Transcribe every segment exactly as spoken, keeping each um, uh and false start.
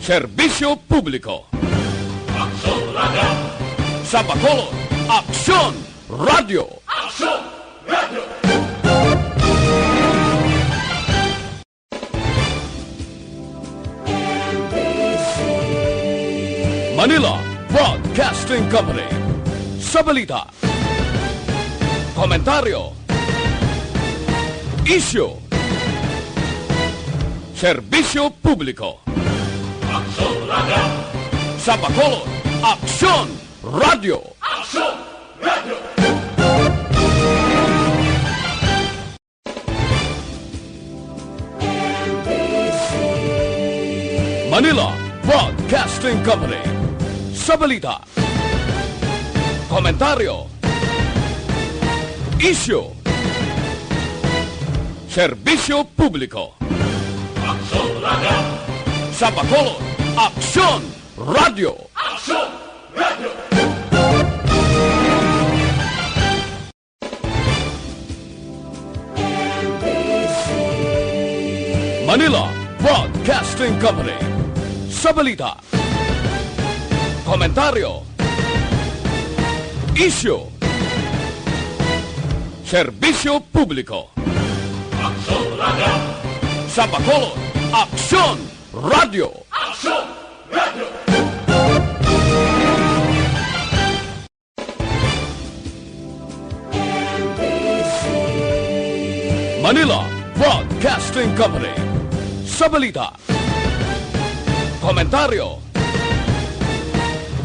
Serbisyo publiko. Aksyon Radio. Sa Bacolod, Aksyon Radio. Aksyon Radio. Manila Broadcasting Company. Sa balita, komentaryo, isyu, serbisyo publiko. Aksyon Radio. Sa Bacolod, Aksyon Radio. Aksyon Radio. Manila Broadcasting Company. Sa balita, komentaryo, isyu, serbisyo publiko. Aksyon Radio. Sa Bacolod, Aksyon Radio. Aksyon Radio. Manila Broadcasting Company. Sa balita, komentaryo, isyu, serbisyo publiko. Aksyon Radio. Sa Bacolod, Aksyon Radio. Aksyon Radio. Manila Broadcasting Company. Sa balita, komentaryo,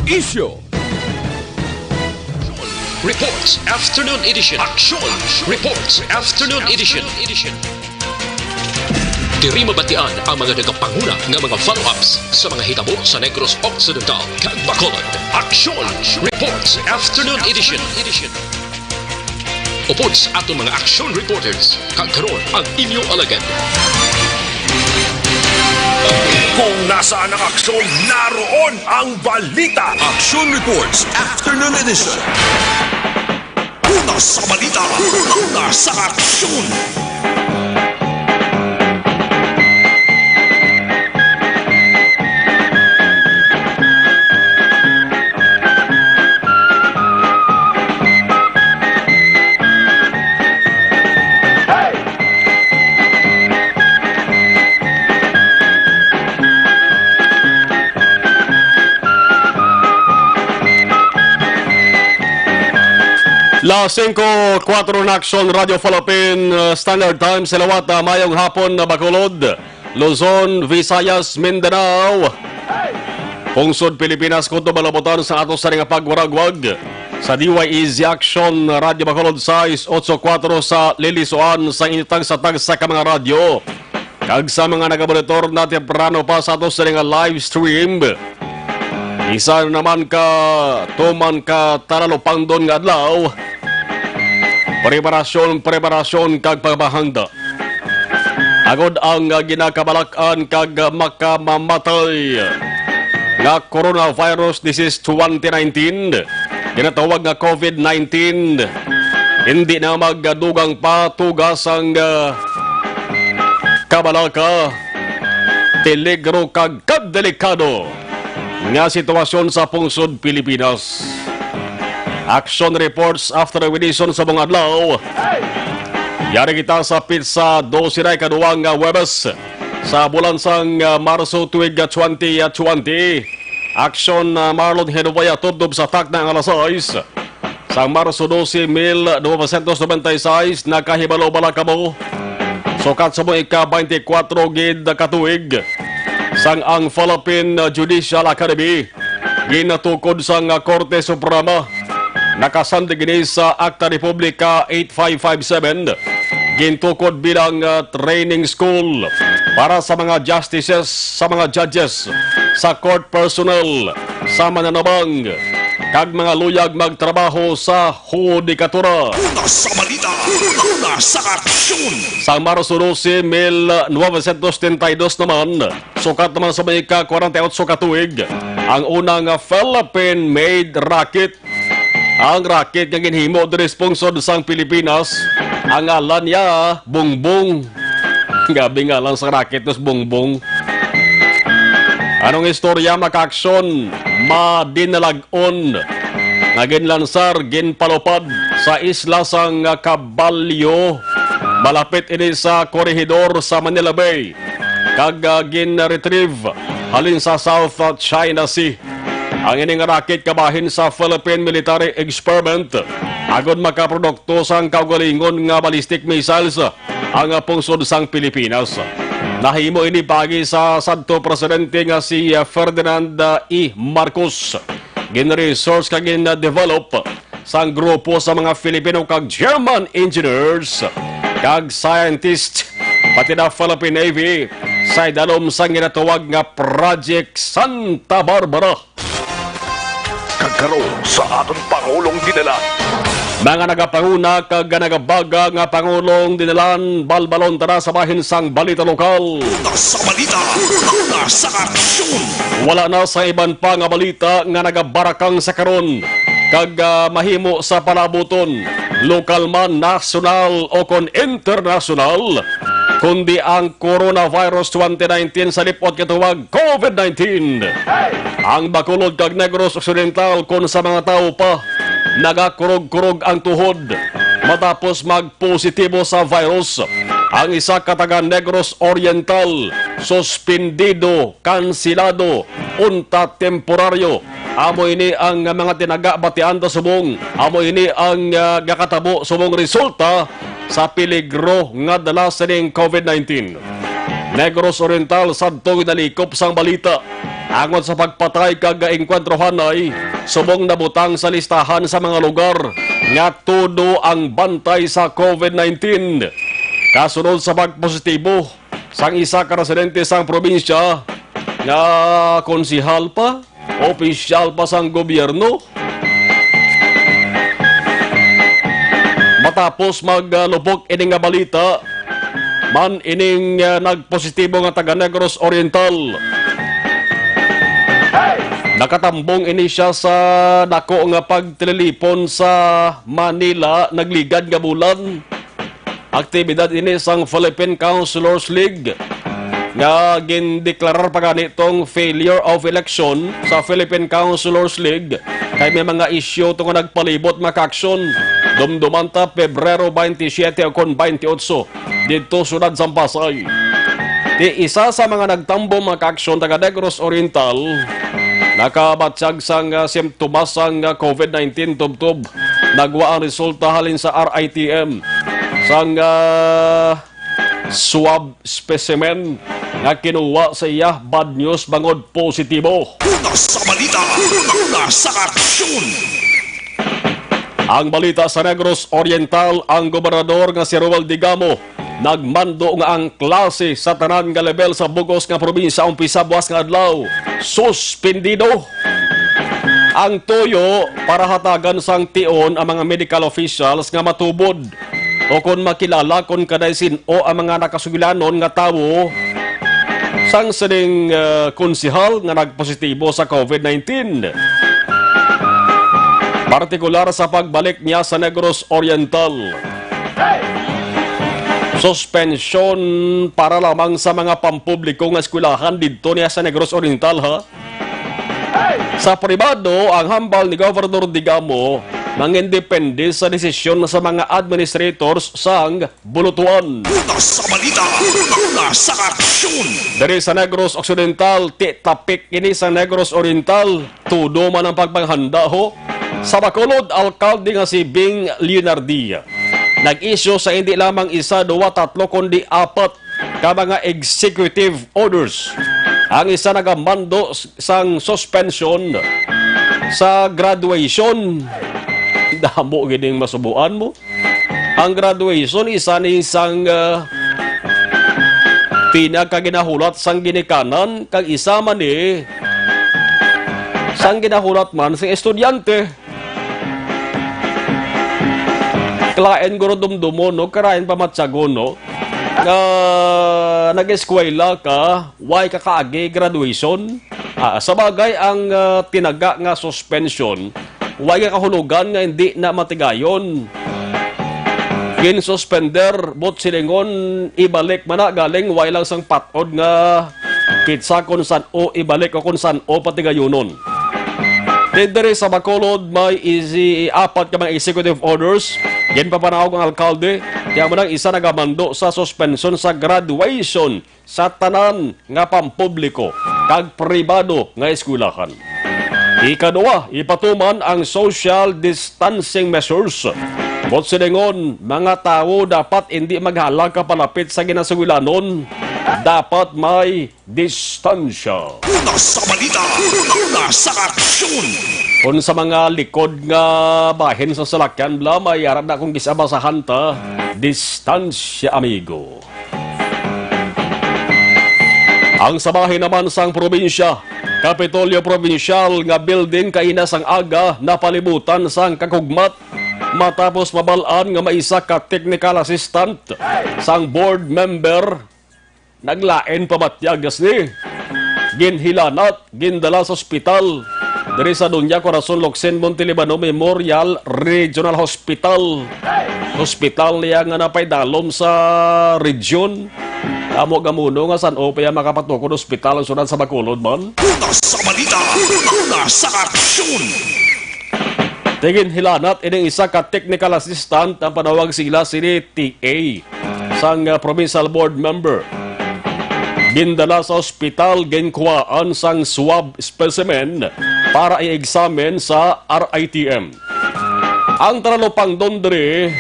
isyu, Reports Afternoon Edition. Aksyon Reports Afternoon Edition. Diri mabatian ang mga nagapanguna nga mga follow-ups sa mga hitabo sa Negros Occidental kag Bacolod. Aksyon Reports Afternoon Edition. Upod sa aton mga action reporters, kag karon ang inyo alagad. Kung nasaan ang aksyon, naroon ang balita. Action Reports Afternoon Edition. Una sa balita, una sa aksyon. Las singko kuwatro na, Aksyon Radio Philippine, uh, Standard Time sa liwat. Uh, mayong hapon na Bacolod, Luzon, Visayas, Mindanao, Pungsod Pilipinas, kutob ang kalabutan sa ato sa nga pagwaragwag sa D Y E Z Action Radio Bacolod sais otso kuwatro sa Lilisuan sa inyo tagsa-tagsa ka mga radyo. Kag sa mga nagamonitor na temprano pa sa ato sini nga live stream, isa na naman ka tuman ka talalupangdon nga adlaw, preparasyon, preparasyon kag pagpahangda agod ang, ah, ginakabalak-an kag makamamatay nga coronavirus disease twenty nineteen, ginatawag nga covid nineteen, hindi na magdugang pa tugas ang, ah, kabalaka, peligro kag kadelikado nga sitwasyon sa pungsod Pilipinas. Action reports after the edition sa mga adlaw. Yari kita sa pitsa dose na ikaduwa nga Huwebes sa bulan sang, ah, Marso tuig, ah, twenty twenty. Action, ah, Marlon Genovea tubtob sa takna nga alas sais. Sang Marso dose, mil novecientos noventa y seis, nakahibalo bala kamo? Sukat sa mo ika-twenty-four gid ka tuig, sang ang Philippine Judicial Academy ginatukod sang Korte Suprema, nakasandig ini sa Acta Republica eight five five seven. Gintukod bilang, ah, training school para sa mga justices, sa mga judges, sa court personnel, sa mananabang, kag mga luyag magtrabaho sa hudikatura. Una sa balita, una sa aksyon. Sa Marso dose, mil novecientos setenta y dos naman, sukat naman sa may ika-kwarenta y otso ka tuig, ang unang Philippine-made rocket. Ang rocket nga ginhimo diri sa pungsod sang Pilipinas, ang ngalan niya, Bongbong. Grabe ngalan sa rocket, nos Bongbong. Anong istorya, mga kaaksyon? Madinalag-on nga ginlansar, ginpalupad sa isla sang Caballo. Malapit ini sa Corregidor sa Manila Bay, kag, ah, gin-retrieve halin sa South China Sea. Ang ini nga rocket kabahin sa Philippine military experiment agod makaprodukto sang kaugalingon nga ballistic missiles ang pungsod sang Pilipinas. Nahimo ini paagi sa sadto presidente nga si Ferdinand E. Marcos. Gin-research kag gin-develop sang grupo sa mga Filipino kag German engineers kag scientists, pati na Philippine Navy, sa idalom sang ginatawag nga Project Santa Barbara. Kag karon sa aton Pangulong Dinalan. Mga nagapanguna kag nagabaga nga Pangulong Dinalan, balbalon ta na sa bahin sang balita lokal. Una sa balita, una sa aksyon. Wala na sa iban pa nga balita nga nagabarakang sa karon kag, ah, mahimo sa palabuton, lokal man, nasyonal o kon internasyonal, kundi ang coronavirus twenty nineteen sa lip-ot nga tawag COVID nineteen. Ang Bacolod kag Negros Occidental kon sa mga tawo pa nagakurog-kurog ang tuhod matapos magpositibo sa virus. Ang isa ka taga Negros Oriental, suspindido, kansilado, unta temporaryo. Amo ini ang mga tinaga batian ta subong. Amo ini ang, ah, gakatabo subong resulta sa peligro nga dala sining COVID nineteen. Negros Oriental, sadto ginalikop sang balita angot sa pagpatay kag enkwentro hanay subong nabutang sa listahan sa mga lugar nga tudo ang bantay sa COVID nineteen. Kasunod sa pagpositibo sang isa ka residente sang probinsya nga konsehal pa, opisyal pa sang gobyerno. Matapos maglupok ini nga balita, man ining, ah, nagpositibo nga taga Negros Oriental. Nakatambong ini siya sa dako nga pagtililipon sa Manila nagligad nga bulan. Aktibidad ini sang Philippine Councilors League nga gindeklarar pa gani tong failure of election sa Philippine Councilors League kay may mga isyu to nga nagpalibot, mga kaaksyon. Dumduman ta Pebrero twenty-seven o kon twenty-eight didto siyudad sang Pasay. Ti isa sa mga nagtambong, mga kaaksyon, taga Negros Oriental, nakabatyag sang, ah, simptomas sang, ah, COVID nineteen tubtob. Nagwa ang resulta halin sa R I T M sang, ah, swab specimen nga kinuha sa iya. Bad news bangod positibo. Una sa balita, una sa aksyon. Ang balita sa Negros Oriental, ang gobernador nga si Romuald Digamo nagmando nga ang klase sa tanan nga lebel sa bug-os nga probinsya umpisa buwas nga adlaw suspindido. Ang tuyo para hatagan sang tion ang mga medical officials nga matubod o kon makilala kon kaday sin-o ang mga nakasugilanon nga tawo sang sining, eh, konsehal nga nagpositibo sa COVID nineteen. Partikular sa pagbalik niya sa Negros Oriental. Suspensyon para lamang sa mga pampubliko nga eskwelahan didto niya sa Negros Oriental, ha? Sa pribado, ang hambal ni Governor Digamo mangindepende sa desisyon sa mga administrators sang Bulutuan. Una sa balita, una sa aksyon. Diri sa Negros Occidental, ti tapik ini sa Negros Oriental. Tudo man ang pagpanghanda, ho. Sa Bacolod, alkalde nga si Bing Leonardi nag-isyu sa hindi lamang isa, duwa, tatlo, kundi apat ka mga executive orders. Ang isa nagamando s-, sang suspension sa graduation. Damo gining masubuan mo. Ang graduation, isa ni sang, ah, pinakaginahulat sang ginikanan, kag isa man ni sang ginahulat man sang estudyante. Kalain guro dumdumon, no? Karain pamatyagon, no? Nga nag-eskwela ka, why ka kaagi graduation? Ah, sa bagay, ang, ah, tinaga nga suspension, why ka kahulugan nga hindi na matigayon? Ginsuspender, but silingon, ibalik man na galing, why lang sang patod nga pitsakon san-o ibalik o kon san-o patigayunon. Diri sa Bacolod, may isi apat ka mga executive orders. Ginpapanaog ang alkalde, kaya mo nang isa nagamando sa suspensyon sa graduation sa tanan nga pampubliko kag pribado nga eskwelahan. Ikaduha, ipatuman ang social distancing measures. Buot silingon, mga tawo dapat indi maghalag kapalapit sa ginasuglanon. Dapat may distansya. Una sa balita, una sa aksyon. Kung sa mga likod nga bahin sa salakyan, bla, may ara na akong gisabasahan ta, distansya, amigo. Ang sa bahin naman sang probinsya, Kapitolyo Probinsyal nga building kaina sang aga napalibutan sang kakugmat matapos mabal-an nga may isa ka technical assistant sang board member naglain pa batyag, yes, ni ginhilanat, gindala sa ospital diri sa Doña Corazon Locsin Montelibano Memorial Regional Hospital. Hospital niya nga napaidalom sa region. Amo gamuno nga san-o pa iya makapatukod ospital ang syudad sa Bacolod man. Una sa balita, una sa aksyon. Ginhilanat ining isa ka technical assistant, ang panawag sila sini T A, sang, ah, provincial board member. Gindala sa ospital, ginkuhaan sang swab specimen para i-examine sa R I T M. Ang talupangdon diri,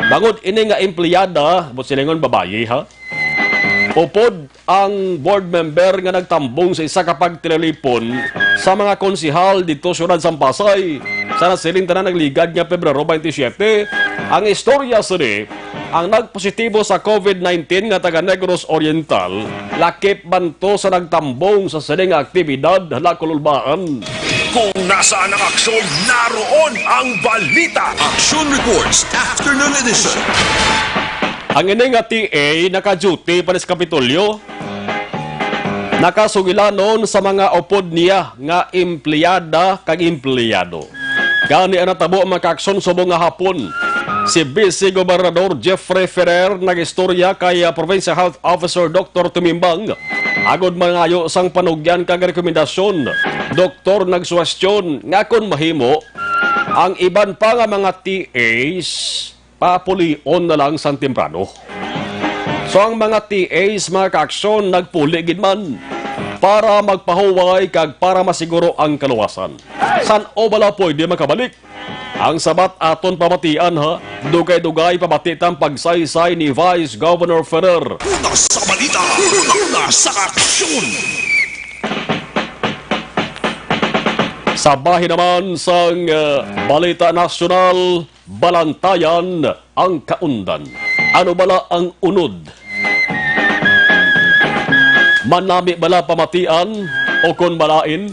bangod ini nga empleyada, buot silingon babayi, ha? Upod ang board member nga nagtambong sa isa ka pagtililipon sa mga konsehal dito sa siyudad sang Pasay, sa nasiling tanan nagligad nga Pebrero twenty-seven. Ang istorya sini, ang nagpositibo sa COVID nineteen nga taga Negros Oriental, lakip man to sa nagtambong sa sini nga aktibidad, hala, kululbaan. Kung nasaan ang aksyon, naroon ang balita. Action Reports, Afternoon Edition. Ang ini nga T A naka-duty pa ni sa Kapitolyo, nakasugilanon sa mga upod niya nga empleyada kag empleyado. Gani ang natabo, mga kaaksyon, subong nga hapon, si Vice Gobernador Jeffrey Ferrer nag-istorya kay, ah, Provincial Health Officer Doktor Tumimbang agod mangayo sang panugyan kag rekomendasyon. Doktor nagsuwestyon nga kon mahimo, ang iban pa nga mga T As papulion na lang sang temprano. So, ang mga T As, mga kaaksyon, nagpuli gid man para magpahuway kag para masiguro ang kaluwasan. San-o bala pwede makabalik? Ang sabat aton pamatian, ha. Dugay-dugay pamati tang pagsaysay ni Vice Governor Ferrer. Una sa balita, una sa aksyon. Sa bahin naman sang, uh, balita nasyonal, Balantayan ang kaundan. Ano bala ang unod? Manami bala pamatian o kon malain?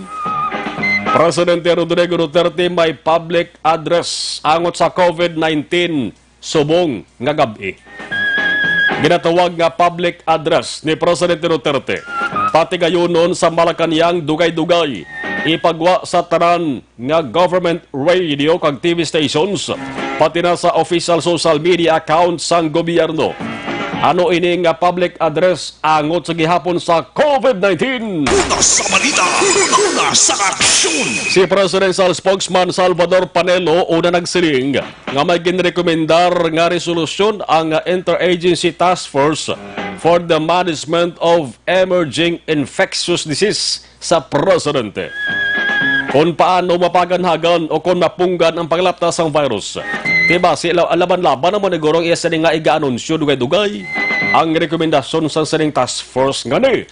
Presidente Rodrigo Duterte may public address angot sa COVID nineteen subong nga gab-i. Ginatawag nga public address ni Presidente Duterte. Patigayunon sa Malacañang dugay-dugay, ipagwa sa tanan nga government radio kag T V stations, pati na sa official social media accounts sang gobyerno. Ano ini nga public address angot sa gihapon sa COVID nineteen? Una sa balita, una sa aksyon. Si Presidential Spokesman Salvador Panelo una nagsiling nga may ginrekomendar nga resolusyon ang Interagency Task Force for the Management of Emerging Infectious Disease sa presidente kon paano mapaganhagan o kon mapunggan ang paglapta sang virus. Diba, si la-, laban-laban naman ni gurong iya sini nga iga-anunsyo dugay-dugay ang rekomendasyon sang sining task force ngani.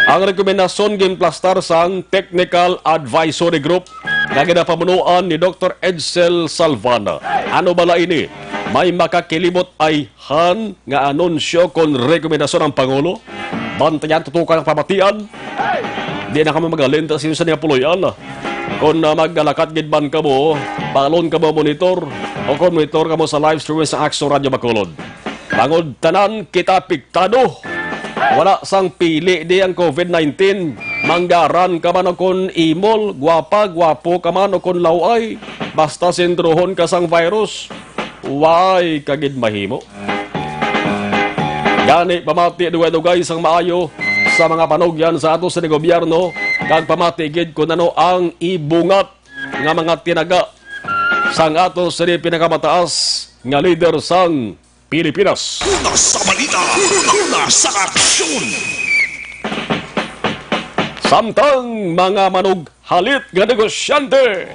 Ang rekomendasyon ginplastar sang Technical Advisory Group nga ginapamunuan ni Doktor Edsel Salvana. Ano bala ini? May makakilibot ay han nga anunsyo kon rekomendasyon ang Pangulo? Bantayan, tutukan ang pamatian. Di na kamo magalinta sa inyo sa niya puloy-an. Kon, ah, magalakat gid man kamo, palon kamo monitor, o kon monitor kamo sa live streaming sa Action Radio Bacolod. Bangod tanan kita apektado. Wala sang pili di ang COVID nineteen. Manggaran ka man o kon imol, gwapa, gwapo ka man o kon law-ay, basta sindrohon ka sang virus. Way ka gid mahimo. Gani, pamati dugay-dugay sang maayo sa mga panugyan sa ato sa gobyerno, kag pamati gid kung ano ang ibungat nga mga tinaga sang ato sa pinakamataas nga lider sang Pilipinas. Una sa balita, una sa aksyon. Samtang mga manughalit nga negosyante,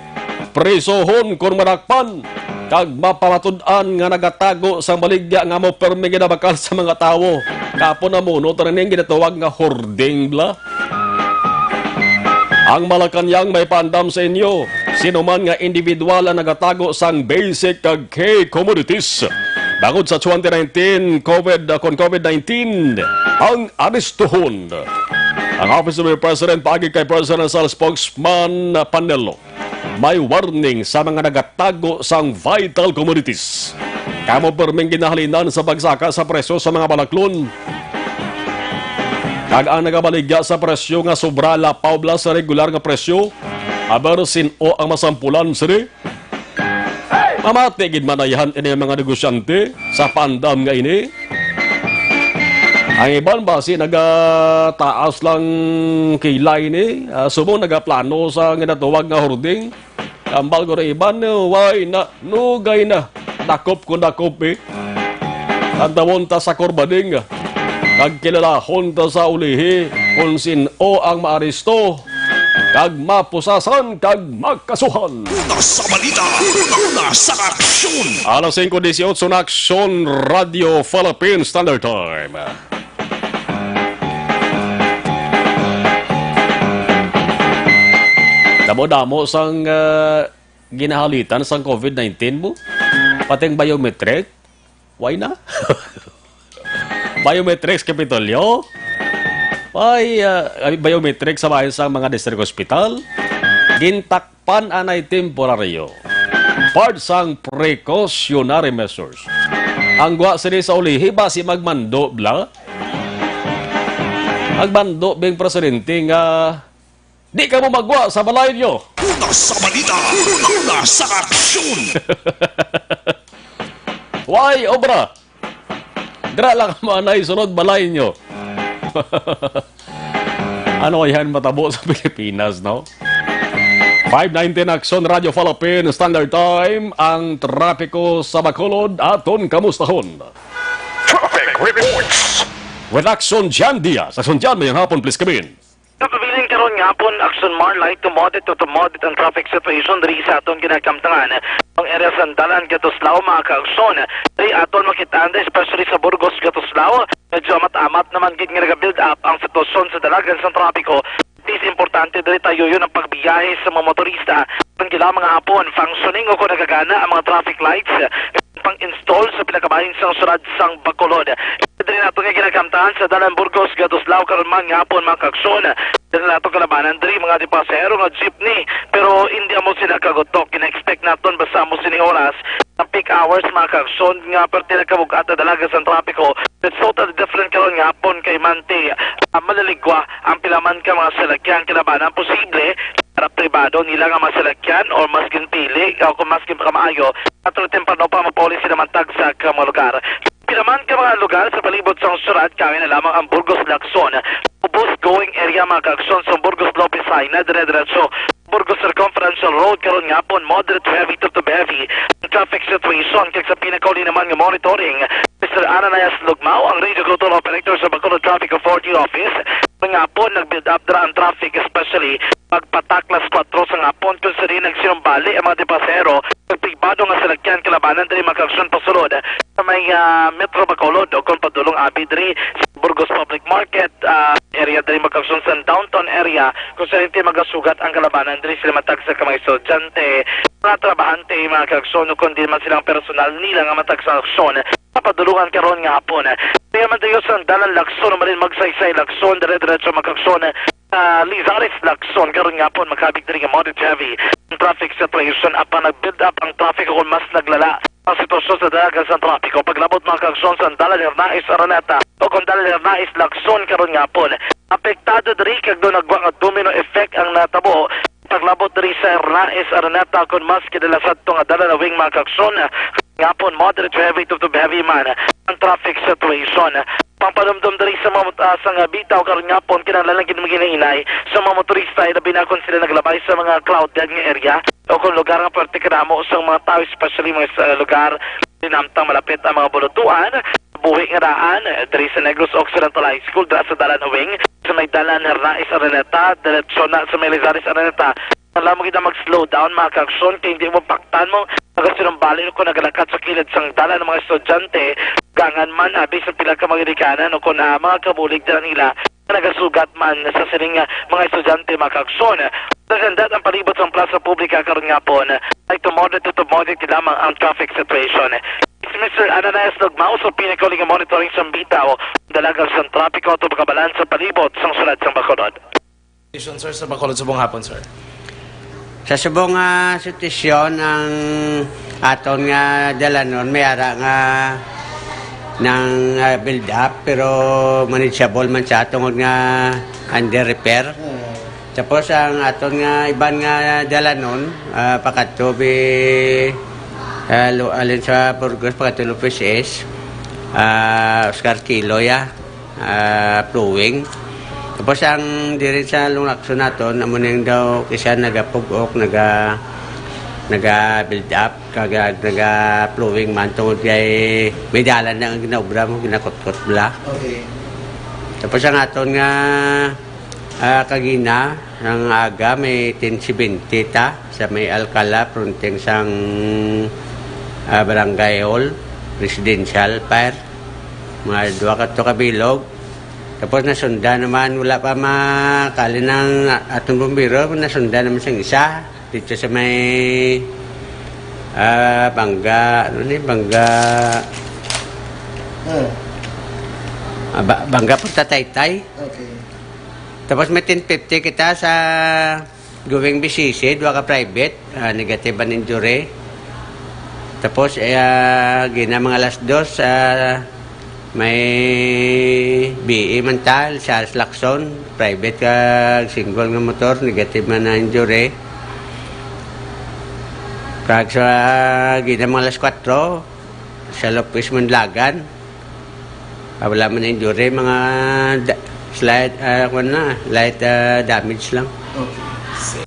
prisohon kon madakpan, kag mapamatud-an nga nagatago sang baligya nga amo permi ginabakal sa mga tawo. Kapon na muno, tanan ning ginatawag nga hoarding, bla. Ang Malacañang may paandam sa inyo. Sino man nga individual ang nagatago sang basic kag key commodities bangod sa twenty nineteen COVID, uh, kon COVID nineteen, ang arestuhon. Ang Office of the President paagi kay Presidential Spokesman, uh, Panelo, may warning sa mga nagatago sang vital commodities. Kamo perming ginahalinan sa pagsaka sa presyo sa mga balaklon. Kag ang nagabaligya sa presyo nga sobra lapaw bala sa regular nga presyo, aber sin-o ang masampulan sini. Mamati gid manayhan ini ang mga negosyante sa pandam nga ini. Ang iban basi nagataas lang kilay ni, ah, subong nagaplano sa ginatawag nga hoarding. Kambal ko na iban, eh, way na, nugay na. Dakop ko dakop, eh. Tandawon ta sa kurbading, kag kilalahon ta sa ulihi, kung sin-o ang maaresto, kag mapusasan, kag makasuhan. Una sa balita, una sa aksyon. Alas singko dieciocho na aksyon, Radyo Philippine Standard Time. Damo-damo sang, ah, ginahalitan sang COVID nineteen mo. Pati ang biometric, why na? Biometrics, Kapitolyo. Ay, ah, biometrics sa bahin sang mga district hospital. Gintak pan anay temporaryo. Part sang precautionary measures. Ang gwa sini sa ulihi, basi magmando bla. Magmando bing presidente nga di kamo magwa sa balay nyo. Una sa balita, una sa aksyon. Why, obra? Dira lang mo anay sunod balay nyo. Ano yan matabo sa Pilipinas, no? Five nineteen Aksyon, Radyo Philippine Standard Time, ang trapiko sa Bacolod, aton kamustahon. Traffic reports. With Aksyon Jan Diaz. Aksyon Jan, mayang hapon, please come in. Sa pabilin karon nga hapon, Aksyon Mar, light to moderate to, to moderate ang traffic situation diri sa aton ginakamtangan. Ang area sa Dalan Gatuslao, mga kaaksyon, diri aton makitaan, especially sa Burgos Gatuslao, medyo amat-amat naman gid nga nag-build up ang sitwasyon sa dalagan sa trapiko. It is importante diri tayo yun ang pagbiyahe sa mga motorista. Ang kailangan mga hapon, functioning o kung nagagana ang mga traffic lights, pang-install sa pinakabahin sang syudad sang Bacolod. Diri nato nga ginakamtahan sa Dalan Burgos, Gatuslao, karon man nga hapon, mga kaaksyon. Diri nato kalabanan diri mga di pasahero nga jeepney, pero hindi amo sila kagutok. Gina-expect naton basta amo sini oras sa peak hours, mga kaaksyon, nga perti nagkabug-at ang dalaga sang trapiko. It's totally different karon nga hapon kay Mante, ah, malaligwa ang pila man ka mga salakyan kalabanan. Posible para pribado nila nga mga salakyan o mas ginpili o kung mas ginpakamaayo, ato temprano pa mapauli sila man tagsa ka mga lugar. Pila man ka mga lugar sa palibot sang syudad, kaangay na lamang ang Burgos Lacson. Ubos going area, mga kaaksyon, sa Burgos Lopez Jaena, dire-diretso Burgos Circumferential Road, karon nga hapon, moderate to heavy to, to heavy ang traffic situation. Kag sa pinakauli naman nga monitoring, Mister Ananias Lugmao, ang Radio Control Operator sa Bacolod Traffic Authority Office, nga hapon, nag-build up dira ang traffic, especially pagpatak las kuwatro sa hapon, kung sini nagsinumbali ang mga di pasahero sa pribado nga salakyan kalabanan diri, mga kaaksyon, pasulod sa may, ah, Metro Bacolod o kung padulong abi diri sa Burgos Public Market, ah, area diri, mga kaaksyon, sa downtown area, kung saan ti magasugat ang kalabanan diri sila matag sa ka mga estudyante, mga trabahante, mga kaaksyon, o kundi man silang personal nila nga matag sa aksyon sa padulungan karon nga hapon. Kaya man tayo sa Dalan Lacson, umalin Magsaysay Lacson, dire-diretso, mga kaaksyon, sa Lizares Lacson, karon nga hapon, makabig diri nga moderate heavy ang traffic situation, apan nag-build up ang traffic o kung mas naglala ang sitwasyon sa dalagan sa trapiko. Paglabot, mga kaaksyon, sa Dalan Hernais Araneta o kung Dalan Hernais Lacson karon nga hapon, apektado diri kag doon nagwa nga domino effect ang natabo. Paglabot diri sa Arnaiz Araneta, kon mas kadalas adto nga dalan awing, mga kaaksyon, ngapon moderate to heavy to, to heavy man ang traffic situation. Pangpanumdom diri sa mga mot-, ah, sa nga bitaw karon ngapon, kinahanglan lang gid maghinay-hinay sa mga motorista, ilabi na kung sila naglabay sa mga crowded nga area o kung lugar nga perti kadamo sa mga tao, especially mga sa lugar dinamtang malapit ang mga bulutuan, buhi nga daan, eh, diri sa Negros Occidental High School, dira sa Dalan Uwing, sa may Dalan Hernais Araneta, diretsyo na sa may Lizares Araneta. Alam mo kita mag-slow down, mga kaaksyon, kay hindi mo paktan mo, magasinumbali kung nagalakad sa kilid sang dalan ang mga estudyante, gangan man, abi sa pila ka mga ginikanan o kung, ah, mga kabulig dira nila, nga nagasugat man sa sining, ah, mga estudyante, mga kaaksyon. Other than that, ang palibot sang Plaza Publica karon ngapon, ay tumodit, tumodit lamang ang traffic situation. Si Mister Ananias Lugmao sa pinakauling monitoring sa bitaw, dalagan sang trapiko tubag kabalan sa palibot sang sulad sang Bacolod. Station, sir, sa Bacolod, subong hapon, sir. Sa subong nga sitwasyon, ang aton nga dalanon may ara nga nang, ah, build up, pero manageable man siya tungod nga under repair. Hmm. Tapos ang aton nga iban nga dalanon, ah, pakadto bi, ah, lo-, alin sa Burgos, pakadto Lopez S, ah, Oscar Kiloy, ah, ah, flowing. Tapos ang diri sa Lungrakson naton, amo ning daw kisa nagapug-ok, naga-, naga-build up, kag naga-flowing man tungod kay may dalan na ang ginaobra mo, ginakutkot bala. Okay. Tapos ang aton nga, ah, kagina, ang aga, may ten seventy ta, sa may Alcala, fronting sang, ah, Barangay Hall, residential fire. Mga duha ka, to ka bilog. Tapos nasundan naman, wala pa makali ng atong bumbero, nasundan naman sang isa. Dito sa may, ah, Bangga, ano ni, Bangga, Hmm. ah, Ba-, Bangga Punta Taytay. Okay. Tapos may ten fifty kita sa Going B C C, duha ka private, ah, negative an injury. Tapos, eh, ah, gina mga alas dos, ah, may B E man ta, Charles Lacson, private kag single nga motor, negative man na injury. Kag sa gina mga alas kwatro, sa Lopez Manlagan, ah, wala man injury, mga da-, slight, ah, kwan na, light, ah, damage lang. Okay.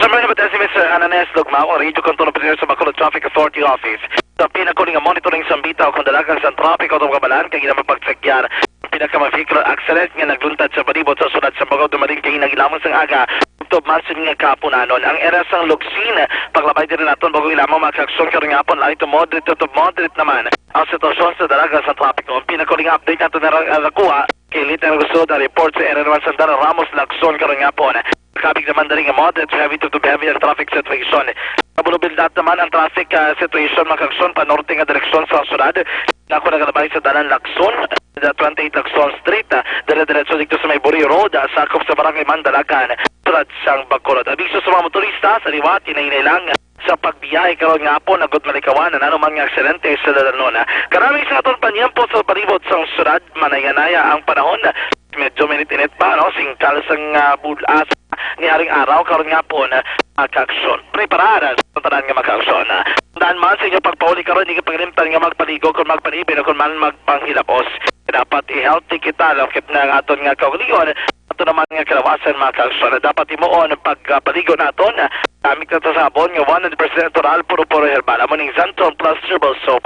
Sa mga nabatan si Mister Ananias Lugmao, ang Radio Control Operator sa Bacolod Traffic Authority Office, sa pinakauling nga monitoring sa bitaw kung dalagan sa trapiko o kabalan kay ginamapagsakyar ang pinaka vehicular accident nga nagluntad sa palibot sa sulad sa Bacolod dumaling kay hinagi lamang sang aga, tubtob man sini nga kahaponanon. Ang area sang Lugsin, paglabay diri naton, bago ilamang mga kaaksyon karon nga hapon, light to moderate to moderate naman ang sitwasyon sa dalagan sa trapiko. Ang pinakauling update nato na ra-, nakuha kay Lita Gusod, ang report sa Aaron Juan Santana Ramos, Lacson, karon nga hapon. Kabig naman dali nga moderate to heavy to, to heavy ang traffic situation. Nabulubildat naman ang traffic, ah, situation, mga kaaksyon, pa norte nga direksyon sa syudad. Nako nagalabay sa dalan Lacson, the twenty-eight Lacson Street, ah, dire-diretso dito sa may Buri Road, ah, sakop sa Barangay Mandalagan, sulad sang Bacolod. Abiso sa mga motorista sa liwat, hinay-hinay lang sa pagbiyahe karon nga hapon, agud malikawan ang anuman nga aksidente sa dalanon. Karami sa aton panyempo sa palibot sang syudad, manaya-naya ang panahon. Medyo mainit-init pa, no? Singkal sang, ah, bul-, ah, sa niharing araw, karon nga hapon, ah, mga kaaksyon. Preparada sa tanan nga mga kaaksyon. Tandaan man sa inyong pagpauli karon, hindi ka paglimtan nga magpaligo kung magpanibin o kung man magpanghilabos. Dapat i-healthy kita, lakip na ang aton nga kaugalingon. Ato naman nga kalawasan, mga kaaksyon, na dapat himuon ang pagpaligo naton gamit na ta sabon nga one hundred percent natural, puro-puro herbal. Amo ning Xantone Plus Herbal Soap.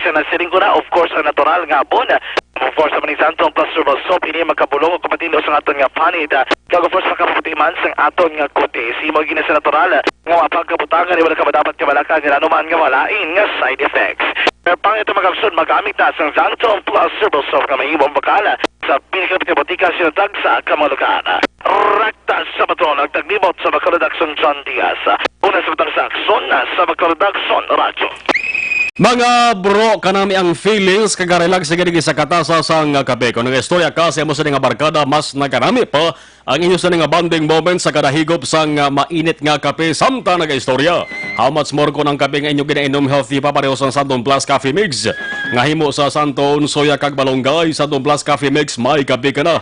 Sa nasiling ko na, of course, ang natural nga abon. Of course, amo ning Xantone Plus Herbal Soap, ini magkabulong o kapatindo sa aton nga panit. Kag of course, makaputi man sang aton nga kutis. Imo gina sa natural nga mapagkabutangan, wala ka madapat kabalaka nga anuman nga malain nga side effects. Pero pang ito, mga kaaksyon, magamit na sang Xantone Plus Herbal Soap nga mahimong bakal sa pinakapit nga botika sa tagsa ka mga lugar. Rakta sa patron, nagtaglibot sa Bacolod Aksyon, John Diaz. Una sa patron sa Aksyon, sa Bacolod Aksyon Radyo. Mga bro, kanami ang feelings kag relax sa gini sa katasa sang kape. Kung ang istorya ka sa imo sa nga barkada, mas nakanami pa ang inyo sa nga bonding moment sa kada higop sang mainit nga kape samtang nagaistorya. How much more kung ang kape nga inyo ginainom healthy pa, pareho sang Santon Plus Coffee Mix nga himo sa Santon, Soya kag Malunggay. Santon Plus Coffee Mix, may kape ka na.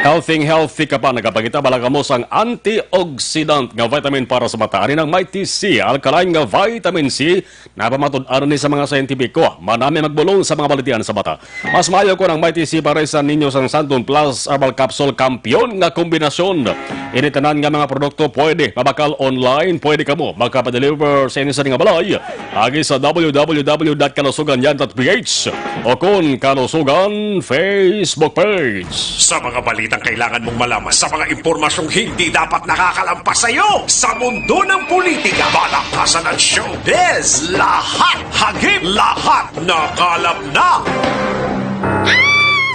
Healthy, healthy ka pa, nagapakita bala kamo sang antioxidant nga vitamin para sa mata. Ani ang Mighty C, alkaline nga vitamin C, napamatud-an ni sa mga siyentipiko. Manami magbulong sa mga balatian sa mata. Mas maayo ko ang Mighty C para sa ninyo sang Santon Plus Herbal Capsule, kampiyon nga kombinasyon. Ini tanan nga mga produkto pwede mabakal online, pwede kamo makapadeliver sa inyo sa nga balay. Agi sa w w w dot kalusugan yan dot p h o kon Kalusugan Facebook page. Sa mga balitang kailangan mong malaman, sa mga impormasyong hindi dapat nakakalampas sa iyo, sa mundo ng politika, palakasan at showbiz, lahat hagip, lahat nakalap na.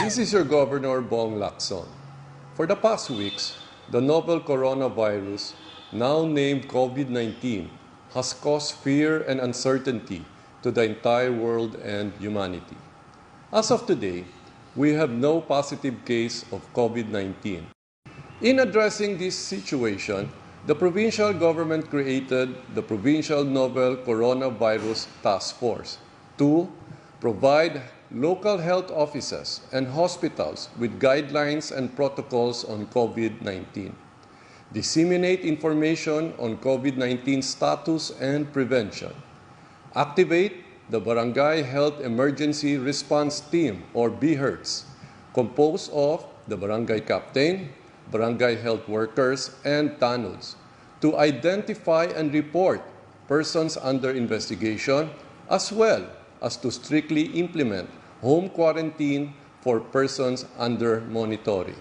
This is your Governor Bong Lacson. For the past weeks, the novel coronavirus, now named covid nineteen, has caused fear and uncertainty to the entire world and humanity. As of today, we have no positive case of covid nineteen. In addressing this situation, the provincial government created the Provincial Novel Coronavirus Task Force to provide local health offices and hospitals with guidelines and protocols on covid nineteen, disseminate information on covid nineteen status and prevention, activate the Barangay Health Emergency Response Team, or BHERTs, composed of the barangay captain, barangay health workers, and tanods to identify and report persons under investigation, as well as to strictly implement home quarantine for persons under monitoring.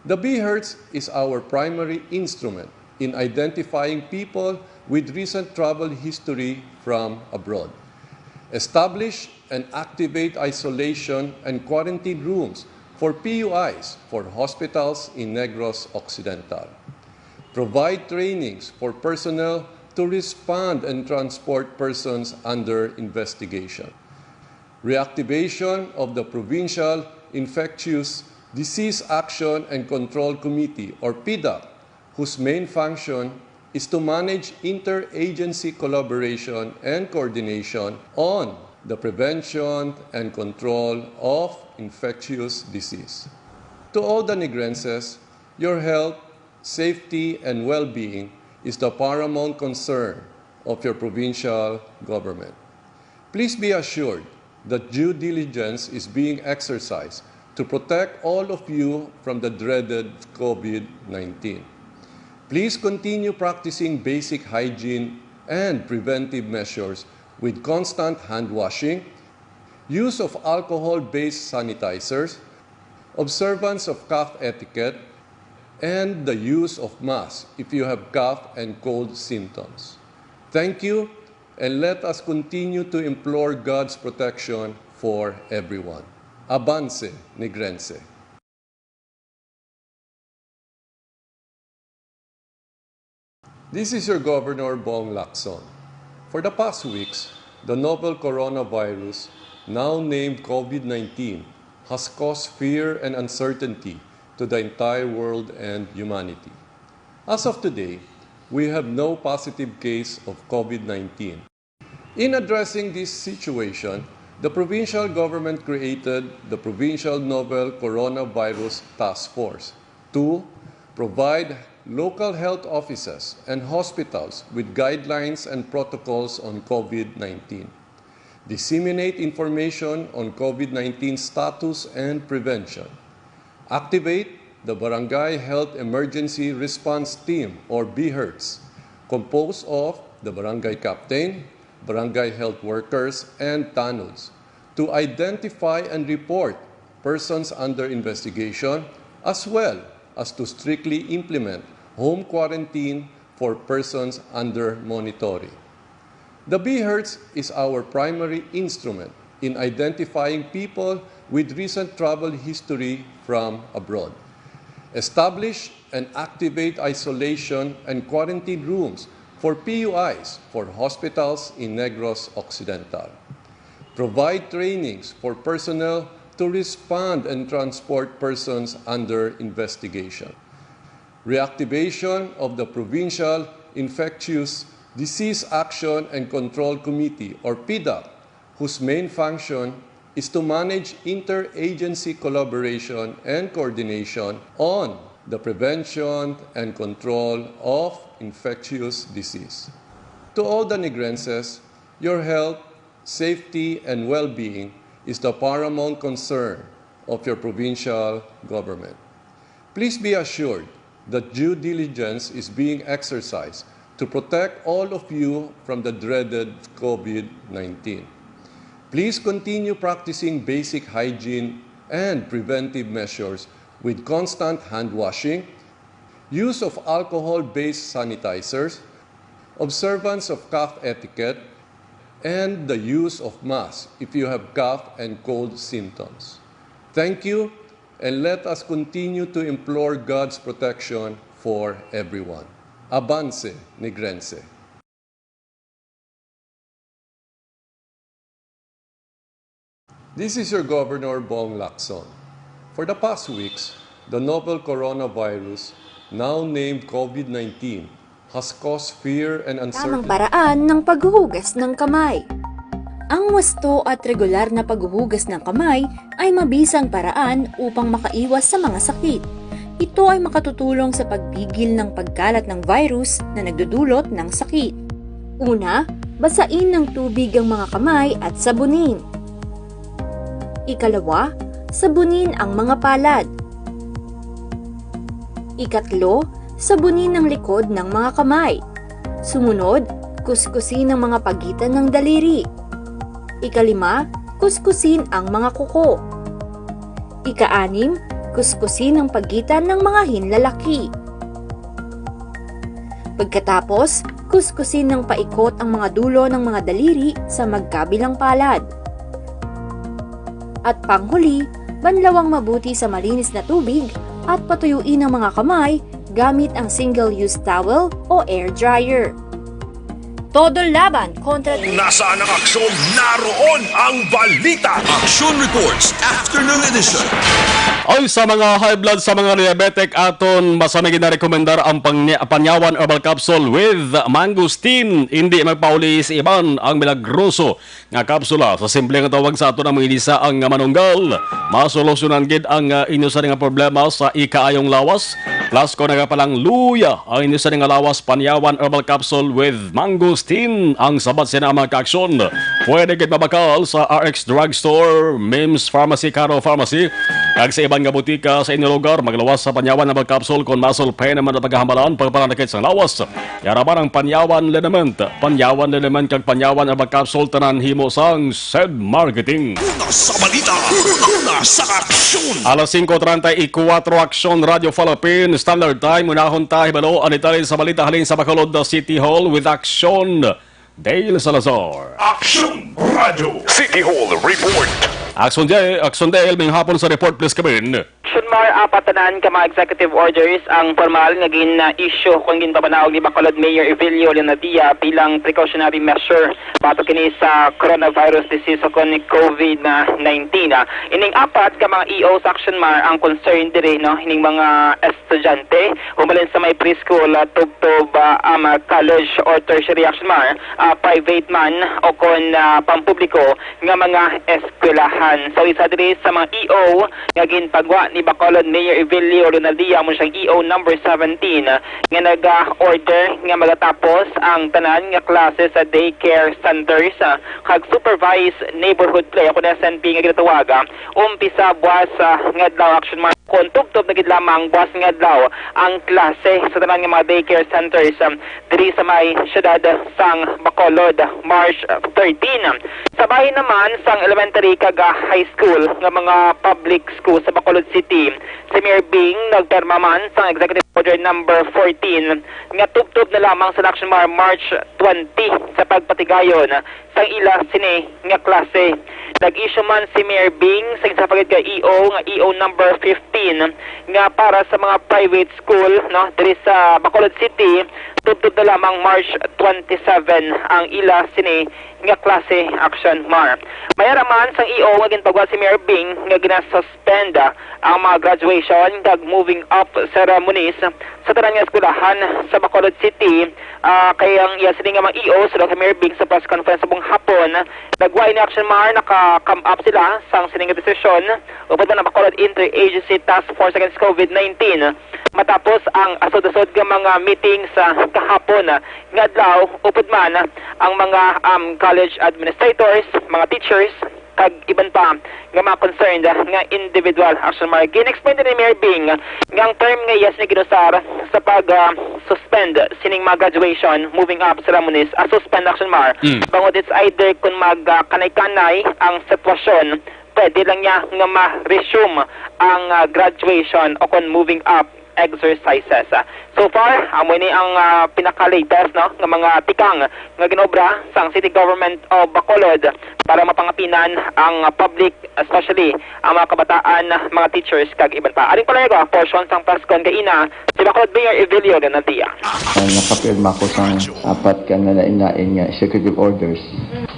The BHERTs is our primary instrument in identifying people with recent travel history from abroad. Establish and activate isolation and quarantine rooms for P U Is for hospitals in Negros Occidental. Provide trainings for personnel to respond and transport persons under investigation. Reactivation of the Provincial Infectious Disease Action and Control Committee, or PIDAC, whose main function is to manage interagency collaboration and coordination on the prevention and control of infectious disease. To all the Negrenses, your health, safety, and well-being is the paramount concern of your provincial government. Please be assured that due diligence is being exercised to protect all of you from the dreaded covid nineteen. Please continue practicing basic hygiene and preventive measures with constant hand washing, use of alcohol-based sanitizers, observance of cough etiquette, and the use of masks if you have cough and cold symptoms. Thank you, and let us continue to implore God's protection for everyone. Avance, Negrense. This is your Governor Bong Lacson. For the past weeks, the novel coronavirus, now named covid nineteen, has caused fear and uncertainty to the entire world and humanity. As of today, we have no positive case of covid nineteen. In addressing this situation, the provincial government created the Provincial Novel Coronavirus Task Force to provide local health offices and hospitals with guidelines and protocols on covid nineteen, disseminate information on covid nineteen status and prevention, activate the Barangay Health Emergency Response Team, or BHERTs, composed of the barangay captain, barangay health workers, and tanods, to identify and report persons under investigation, as well as to strictly implement home quarantine for persons under monitoring. The BHERTs is our primary instrument in identifying people with recent travel history from abroad. Establish and activate isolation and quarantine rooms for P U Is for hospitals in Negros Occidental. Provide trainings for personnel to respond and transport persons under investigation. Reactivation of the Provincial Infectious Disease Action and Control Committee, or PIDAC, whose main function is to manage interagency collaboration and coordination on the prevention and control of infectious disease. To all the Negrenses, your health, safety, and well-being is the paramount concern of your provincial government. Please be assured that due diligence is being exercised to protect all of you from the dreaded COVID nineteen. Please continue practicing basic hygiene and preventive measures with constant hand washing, use of alcohol-based sanitizers, observance of cough etiquette, and the use of masks if you have cough and cold symptoms. Thank you, and let us continue to implore God's protection for everyone. Avance, Negrense! This is your Governor, Bong Lacson. For the past weeks, the novel coronavirus, now named COVID nineteen, has caused fear and uncertainty. Tamang paraan ng paghuhugas ng kamay. Ang wasto at regular na paghuhugas ng kamay ay mabisang paraan upang makaiwas sa mga sakit. Ito ay makatutulong sa pagpigil ng pagkalat ng virus na nagdudulot ng sakit. Una, basain ng tubig ang mga kamay at sabunin. Ikalawa, sabunin ang mga palad. Ikatlo, sabunin ang likod ng mga kamay. Sumunod, kuskusin ang mga pagitan ng daliri. Ikalima, kuskusin ang mga kuko. Ikaanim, kuskusin ang pagitan ng mga hinlalaki. Pagkatapos, kuskusin ng paikot ang mga dulo ng mga daliri sa magkabilang palad. At panghuli, banlawang mabuti sa malinis na tubig at patuyuin ang mga kamay gamit ang single-use towel o air dryer. Todo laban kontra Kung nasaan ang aksyon, naroon ang balita. Aksyon Reports, Afternoon Edition. Oy, sa mga high blood, sa mga diabetic, aton masami ginarekomendar ang pangni- panyawan herbal capsule with mangosteen. Hindi magpauli sa iban ang milagroso nga kapsula. Sa simple nga tawag sa aton ang mga inisa ang manunggal, masolusyonan gid ang ah, inyo sa nga problema sa ikaayong lawas. Plus kung nagapalang luya ang inyo sa nga lawas, panyawan herbal capsule with mangosteen ang sabat sina mga kaaksyon. Pwede gid mabakal sa R X Drugstore, Mims Pharmacy, Caro Pharmacy, kag sa iban nga butika sa inyong lugar. Maglawas sa panyawan herbal capsule kon muscle pain naman ang pagkahambalan, pagpananakit sang lawas. Yara man ang panyawan liniment, panyawan liniment kag panyawan herbal capsule, tanan himo sang Sed Marketing. Una sa balita, una sa aksyon. Alas singko treinta y cuatro, Aksyon Radio Philippines Standard Time. Unahon ta hibalo ang detalye sa balita halin sa Bacolod City Hall with Aksyon Dale Salazar. Aksyon Radio City Hall Report. Aksyon Dale, Aksyon Dale, maayong hapon sa report, please come in. Action Mar, apat tanan ka mga executive orders ang formal nga gin-issue kung ginpapanaog ni Bacolod Mayor Evelio Leonadia bilang precautionary measure batok kini sa coronavirus disease o kon COVID nineteen. Ah, ining apat ka mga E O sa Action Mar ang concern diri, no, ining mga estudyante, humalin sa may preschool, ah, tubtob, ah, um, college or tertiary, Action Mar, ah, private man o kon, ah, pampubliko nga mga eskwelahan. So, isa diri sa mga E O nga ginpagwa ni Bacolod Mayor Evelio Ronaldia, amo siyang E O number seventeen, nga naga-order nga magatapos ang tanan nga klase sa daycare centers, ah, kag supervised neighborhood play o kon S N P nga ginatawag, ah, umpisa buwas, ah, nga adlaw, Action Mar, kon tubtob na gid lamang buwas nga adlaw ang klase sa tanan nga mga daycare centers, ah, diri sa may syudad sang Bacolod, March thirteen. Sa bahin naman sang elementary kag high school nga mga public school sa Bacolod City, si Mayor Bing nagpirma man sang Executive Order number fourteen nga tubtob na lamang sa Action Mar March twenty sa pagpatigayon sang ila sini nga klase. Nag-issue man si Mayor Bing sa isa pa gid ka E O nga E O number fifty nga para sa mga private school, no, diri sa Bacolod City, tubtob na lamang March twenty-seven ang ila sini nga klase, Action Mar. Mayara man sang E O nga gintugyan si Mayor Bing nga ginasuspend ang mga graduation kag moving up ceremonies sa tanan nga eskwelahan sa Bacolod City. Ah, kay ang iya sini nga mga E O, sulod kay Mayor Bing sa press conference subong hapon, nagwa ini, Action Mar, naka-come up sila sang sini nga desisyon. Upod man ang Bacolod Interagency Task Force Against COVID nineteen, matapos ang asod-asod nga mga meeting sa kahapon nga adlaw, upod man ang mga, um, college administrators, mga teachers, kag iban pa nga mga concerned nga individual, Action Mar. Gin-explain din ni Mayor Bing nga ang term nga yes nga ginusar sa pag, ah, suspend sining mga graduation, moving up ceremonies, ah, suspend, Action Mar. Mm. Bangod it's either kung mag, ah, kanay-kanay ang sitwasyon, pwede lang niya nga ma-resume ang, ah, graduation o kung moving up exercises. Ah, so far, amo ini ang, ah, pinaka-latest, no, nga mga tikang nga ginobra sang City Government of Bacolod para mapangapinan ang, ah, public, especially ang mga kabataan, mga teachers, kag iban pa. Aring palayago ang portion sang press con kaina si Bacolod Mayor Evelio Leonardia. Uh, nakapirma ko sang apat ka nalain-lain nga executive orders.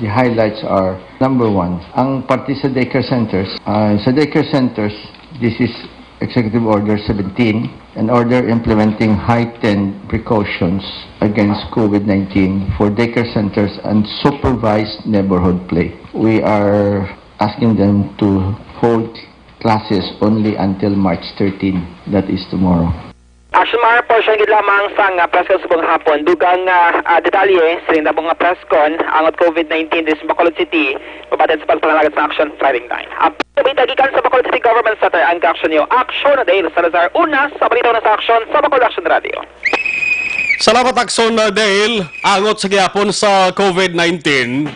The highlights are, number one, ang parte sa daycare centers. Uh, sa daycare centers, this is Executive Order seventeen, an order implementing heightened precautions against COVID nineteen for daycare centers and supervised neighborhood play. We are asking them to hold classes only until March thirteen, that is tomorrow. Action Mar, portion gid lamang sang, ah, press con subong hapon. Dugang, ah, ah, detalye sa nitabo nga press con angot COVID nineteen diri sa Bacolod City, mabaton sa pagpanalagad sa Action Trending Line. Ang balita gikan sa Bacolod City Government Center, ang kaaksyon niyo, Action Dale Salazar, una sa balita, una sa aksyon sa Bacolod Action Radio. Salamat, Action Dale. Angot sa gihapon sa COVID nineteen,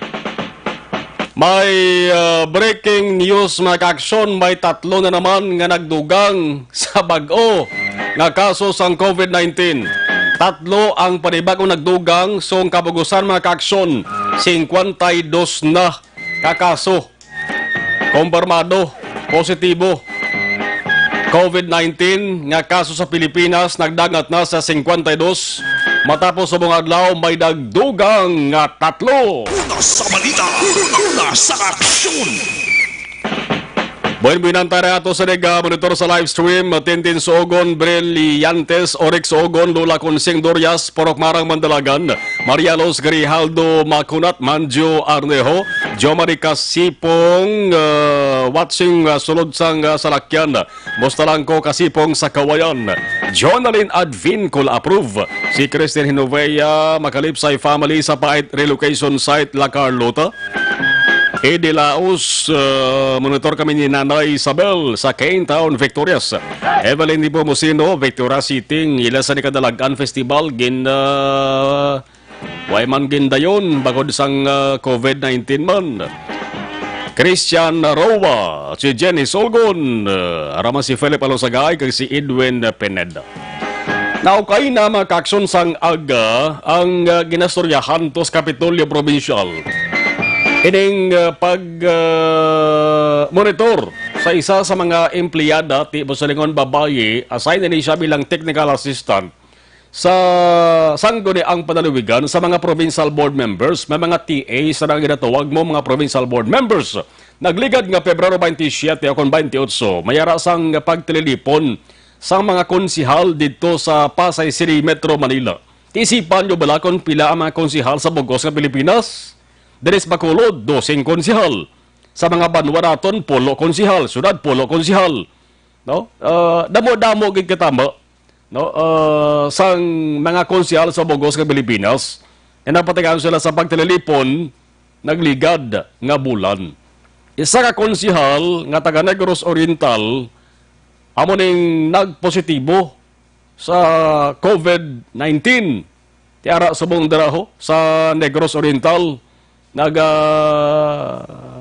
may, ah, breaking news, mga kaaksyon. May tatlo na naman nga nagdugang sa bag-o nga kaso sang COVID nineteen. Tatlo ang panibag-ong nagdugang, so ang kabugusan, mga kaaksyon, singkwenta y dos na ka kaso. Kumpirmado, positibo COVID nineteen nga kaso sa Pilipinas nagdangat na sa singkwenta y dos. Matapos sa mga adlaw, may nagdugang nga tatlo. Una sa balita, una sa aksyon. Buen, buenan tayo ato sa nag, ah, monitor sa live stream. Tintin Suogon, Brillantes, Orik Suogon, Lola Consing Dorias, Porok Marang Mandalagan, Maria Luz Grijaldo Macunat, Manjo Arnejo, Jo Marica Sipong, ah, watching, ah, sulod sang, ah, salakyan. Musta lang ko kasipong sa Kawayan. Jonalyn Advincul approve. Si Christine Hinovea, Makalipsay family sa Pait Relocation Site, La Carlota. Eddie Laos, uh, monitor kami ni Nanay Isabel sa Kane Town, Victorias. Evelyn Nepomuceno, Victoria City, ila sa ni Kadalagan Festival, gin, uh, way man gindayon, bangod sang, uh, COVID nineteen man. Christian Roa, si Jenny Solgon, uh, araman si Philip Alonsagay, kag si Edwin Pineda. Naukay na, mga kaaksyon, sang aga ang, ah, ginastoryahan to sa Kapitolyo Probinsyal. Ining, ah, pag, ah, monitor sa isa sa mga empleyada, ti, busa lingon babayi, assign ini siya bilang technical assistant sa Sangguniang Panaliwigan sa mga provincial board members. May mga T A sa nang ginatawag mo, mga provincial board members. Nagligad nga Pebrero twenty-seven o kon twenty-eight, may ara sang pagtililipon sang mga konsihal didto sa Pasay City, Metro Manila. Isipan nyo bala kon pila ang mga konsihal sa bug-os nga Pilipinas? Diri sa Bacolod, doseng konsihal. Sa mga banwa naton, pulo konsihal. Syudad, pulo konsihal. No? Ah, damo-damo gid katama, no? Ah, sang mga konsihal sa bug-os nga Pilipinas, nga napatigayon sila sa pagtililipon, nagligad nga bulan. Isa ka konsihal nga taga Negros Oriental amo ning nagpositibo sa COVID nineteen. Ti ara subong dira ho sa Negros Oriental, naga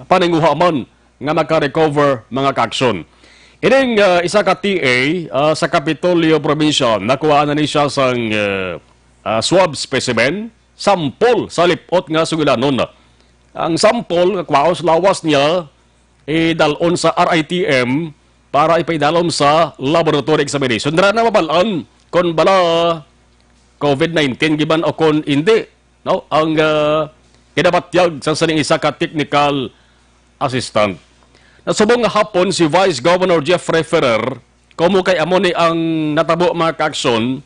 paninguha man nga maka-recover, mga kaaksyon. Ining, ah, isa ka T A, ah, sa Kapitolyo Provincial, nakuhaan na ni siya sang, ah, ah, swab specimen, sample sa lip-ot nga sugilanon. Ang sample nga kwaos lawas niya, idal-on sa R I T M, para ipaidalom sa laboratory examination. Dira na mabal-an kon bala covid nineteen giban o kon hindi, no? Ang, ah, ginabatyag sa sining isa ka technical assistant. Nasubong nga hapon si Vice Governor Jeffrey Ferrer, komo kay amo ni ang natabo, mga kaaksyon,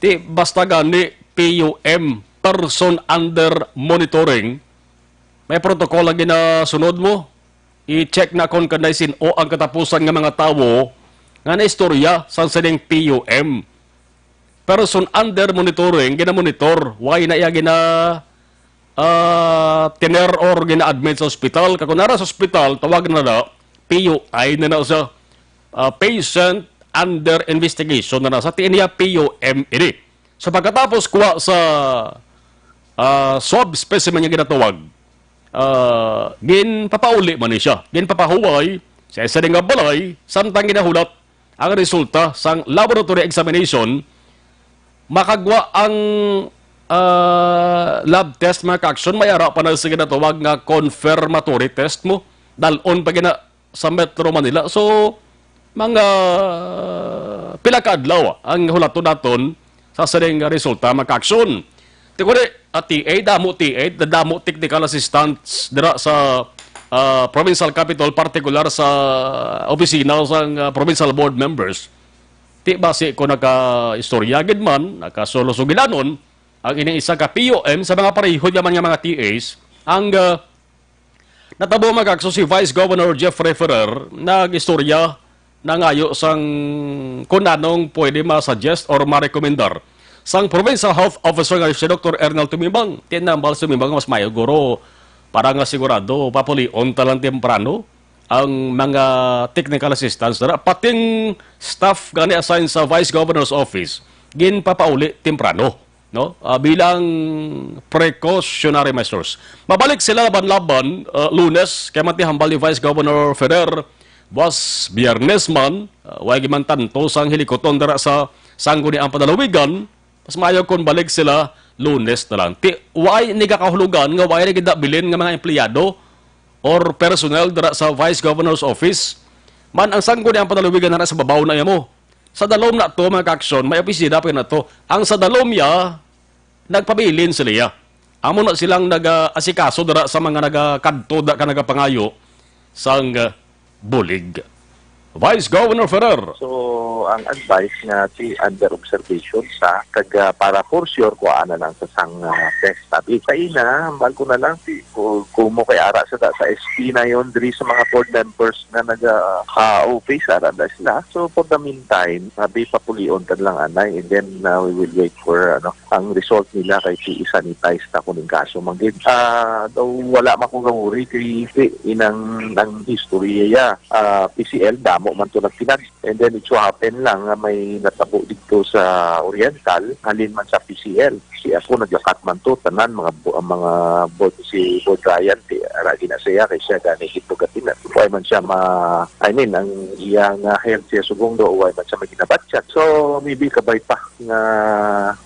ti basta gani P U M, person under monitoring, may protocol ang ginasunod mo. I-check na kon kanday sin-o ang katapusan nga mga tawo nga naistorya sang sining P U M. Person under monitoring, ginamonitor, why na iya gina, ah, tiner or gina-admit sa ospital. Kag kon nara sa ospital, tawag na na, P U I na na siya. Ah, patient under investigation na na sa, ti niya P U M ini. So, pagkatapos kuha sa, ah, swab specimen nga ginatawag, ah, ginpapauli man ni siya. Ginpapahuway sa isa nga balay, samtang ginahulat ang resulta sang laboratory examination. Makagwa ang, ah, lab test, mga kaaksyon, may ara pa na sa ginatawag nga confirmatory test mo. Dalon pa gina sa Metro Manila. So, mga pila ka adlaw ang hulaton naton sa sining resulta, mga kaaksyon. Ti kundi, ah, T A, damo T A, damo technical assistants dira sa, ah, provincial capitol, partikular sa opisina sang, ah, provincial board members. Ti basi ko naka-istorya gid man, nakasulusugilanon ang ining isa ka P U M sa mga parehod naman nga mga T As, ang, ah, natabo, mga kaaksyon, si Vice Governor Jeffrey Ferrer nag-istorya, nangayo sang kun anong pwede ma-suggest or ma-recommendar sang Provincial Health Officer nga si Doktor Ernel Tumimbang. Ti nambal si Tumimbang, mas maayo guro para nga sigurado papulion ta lang temprano ang mga technical assistants dira, pating staff gani assign sa Vice Governor's Office, ginpapauli temprano, no? Ah, bilang precautionary measures. Mabalik sila laban-laban, ah, Lunes, kay man ti hambal ni Vice Governor Ferrer, buwas Biyernes man, ah, way gimantanto sang hilikuton dira sa Sangguniang Panlalawigan, mas maayo kon balik sila Lunes na lang. Ti, way ni kakahulugan nga way na gid bilin nga mga empleyado or personnel dira sa Vice Governor's Office. Man, ang Sangguniang Panlalawigan na sa babaw na mo. Sa dalom na to, mga kaaksyon, may opisina pa na to. Ang sa dalom ya, nagpabilin sila ya. Amo na silang nag-asikaso dira sa mga nagakadto da ka nagapangayo sang, ah, bulig. Vice Governor Ferrer. So, ang advice nga ti under observation sa taga para for sure kuha na lang sa sang, ah, test. Sabi, kaina, hambal ko na lang, ti, ku-, kumo kay ara sa, sa S P na yon diri sa mga board members nga naga, ah, office, ara na sila. So, for the meantime, sabi, papulion ta lang anay, and then, ah, we will wait for, ano, ang result nila kay ti i-sanitize ta kuning kaso. Manggid, ah, daw wala man ko gawuri kay ti inang, ang history ya, ah, P C L, damo man to nagtinag. And then it so happen lang nga may natabo dito sa Oriental, halin man sa P C L. Si ako naglakat man to, tanan, mga bu-, mga board, si Board Ryan, ti, ara gina siya, kay siya gani gid to gatinag. Why man siya ma-, I mean, ang iya nga health siya subong do, why man siya may ginabatyag. So, maybe kabay pa nga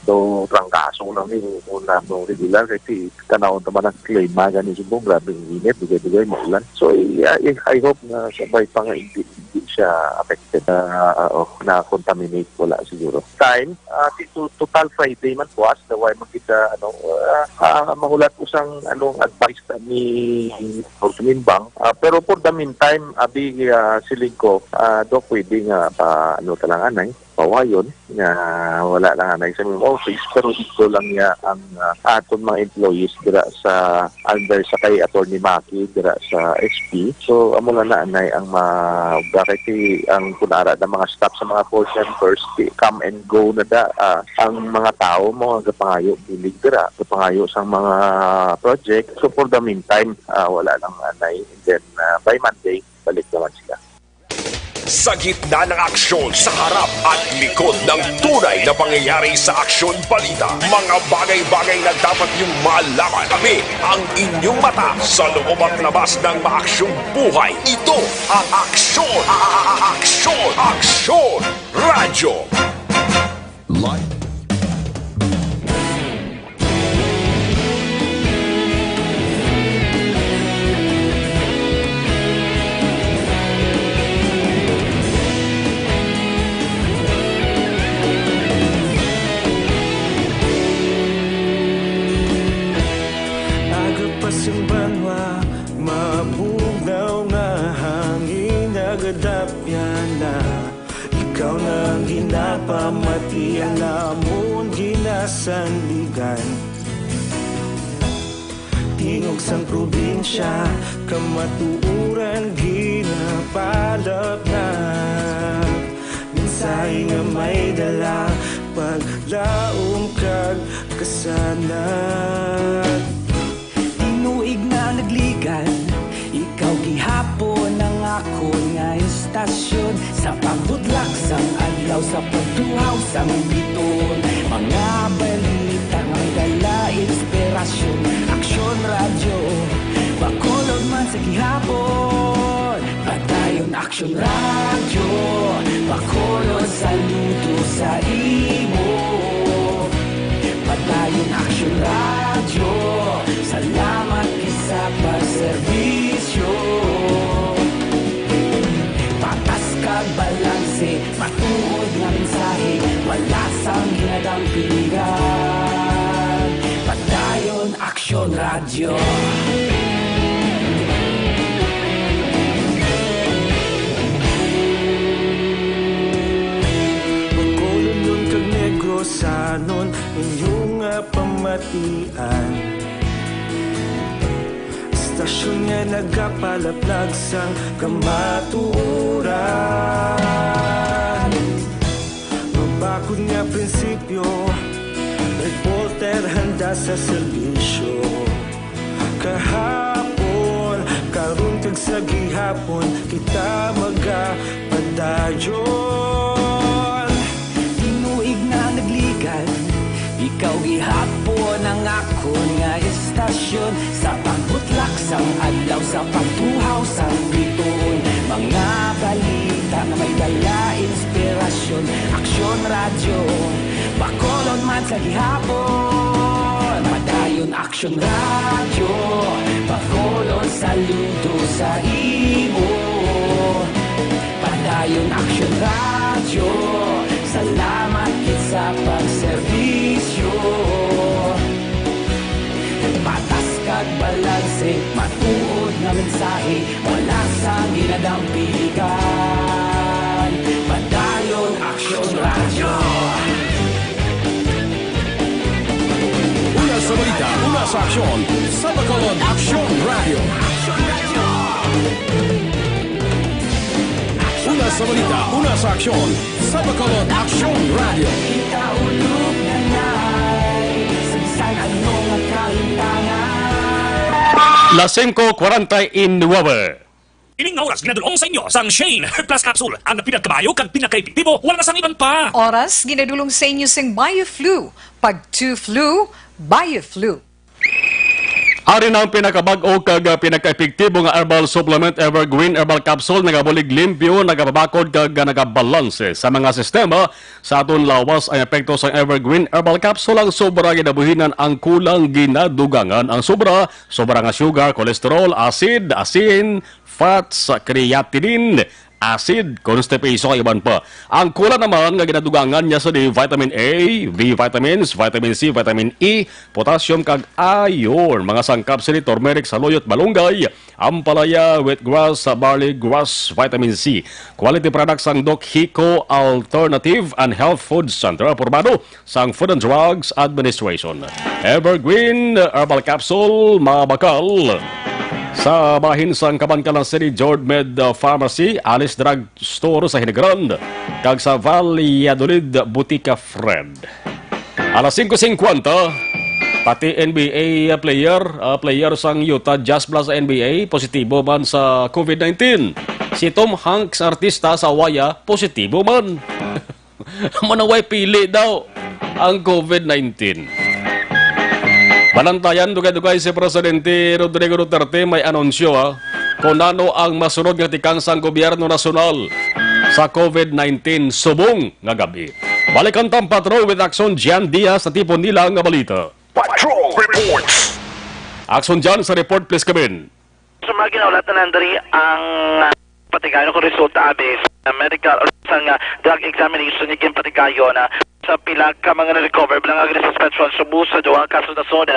do trangkaso lang ni una no regular kay ti tanawon ta man ang claim gani subong, grabe ang init, dugay-dugay maulan. So, I, I, I hope na sabay pa nga hindi, hindi siya affected, ah, o na-contaminate, wala siguro. Time, ah, ti to-, total Friday man buwas, daway man kita, ano, ah, ah, mahulat usang, anong advice ta ni Lord Tumimbang. Ah, pero for the meantime, abi, ah, siling ko, ah, do pwede nga pa, ano, talang anay, pawayon, nga wala lang anay sa mga office, pero dito lang niya ang, ah, aton mga employees dira sa under sa kay Attorney Maki dira sa S P. So, amo lang na anay ang ma-, bakit si, ang kunara ng mga staff sa mga call centers, ti-, come and go na da, ah, ang mga tao mo, ang gapangayo, bulig dira, gapangayo sa mga project. So, for the meantime, ah, wala lang anay. And then, ah, by Monday, balik naman sila. Sa gitna ng aksyon, sa harap at likod ng tunay na pangyayari sa Aksyon Balita, mga bagay-bagay na dapat niyong malaman. Tabi ang inyong mata sa loob at labas ng maaksyong buhay. Ito ang Aksyon, Aksyon, Aksyon Radyo. Live. Amon ginasandigan. Tingog sang probinsya, kamatuoran ginapalapnap. Mensahe nga may dala, paglaom kag kasanag. Tinuig nga nagligad, ikaw gihapon ang akon nga estasyon. Sa pagbudlak sang adlaw, sa pagtuhaw sang bituon, mga balita nga may dala inspirasyon. Aksyon Radyo, Bacolod man sa gihapon. Padayon Aksyon Radyo, Bacolod, saludo sa imo. Padayon Aksyon Radyo, salamat gid sa pagserbisyo. Patas kag balanse, matuod nga mensahe, wala sang ginadampingan. Padayon Aksyon Radyo. Bacolodnon kag Negrosanon, inyo nga pamatian. Estasyon nga nagapalaplag sang kamatuoran. Mabakod nga prinsipyo, reporter handa sa serbisyo. Kahapon, karon kag sa gihapon, kita magapadayon. Tinuig nga nagligad, ikaw gihapon ang akon nga estasyon. Sa pagbutlak sang adlaw, sa pagtuhaw sang bituon, mga balita nga may dala inspirasyon. Aksyon Radyo, Bacolod man sa gihapon. Padayon Aksyon Radyo, Bacolod, saludo sa imo. Padayon Aksyon Radyo, salamat gid sa pagserbisyo. Patas kag balanse, matuod nga mensahe, wala sang ginadampigan. Padayon Aksyon Radyo. Una sa balita, una sa aksyon, sa Bacolod Aksyon Radyo. Una sa balita, una sa aksyon, sa Bacolod Aksyon Radyo. Kita ulog na nay, sa bisan ano nga kalimtangan. Las cinco cuarenta y nueve. Ining nga oras ginadul-ong sa inyo sang Shane Herbal Plus Capsule, ang pinakamayo kag pinakaepektibo, wala na sang iban pa. Oras ginadul-ong sa inyo sing BioFlu, pag two flu, BioFlu. Ari na ang pinakabag-o kag, ah, pinakaepektibo nga herbal supplement, Evergreen Herbal Capsule, nagabulig limpyo, nagapabakod kag, ah, nagabalanse sa mga sistema sa aton lawas. Ang epekto sang Evergreen Herbal Capsule, ang sobra ginabuhinan, ang kulang ginadugangan, ang sobra, sobra nga sugar, cholesterol, acid, asin, fats, creatinine, acid, constipation, kag iban pa. Ang kulang naman nga ginadugangan niya sa di vitamin A, B vitamins, vitamin C, vitamin E, potassium, kag iron. Mga sangkap sini turmeric, saluyot, malunggay, ampalaya, wheatgrass, barley grass, vitamin C. Quality products sang Doc Hico Alternative and Health Food Center, aprobado sang Food and Drugs Administration. Evergreen Herbal Capsule, mabakal sa bahin sang Kabankalan City, Jord Med, uh, Pharmacy, Alice Drug Store sa Hinigrand, kag sa Valladolid, Butika Fred. Alas singko singkwenta, pati N B A player, uh, player sang Utah Jazz Blast sa N B A, positibo man sa COVID nineteen. Si Tom Hanks, artista sa Waya, positibo man. Manaway pili daw ang COVID nineteen. Balantayan, dugay-dugay si Presidente Rodrigo Duterte may anunsyo, ha, kung ano ang masunod nga tikang sang gobyerno nasyonal sa COVID nineteen subong nga gab-i. Balikan ta ang Patrol with Action Jan Diaz sa tipon nila nga balita. Patrol Reports. Action Jan sa report, please come in. Sa mga ginaulatan na diri ang, ah, patigayon kung resulta abi sa medical or sa nga drug examination nga ginpatigayon na sa pila ka mga na-recover bilang agri suspension subo sa duha ka kaso na sud.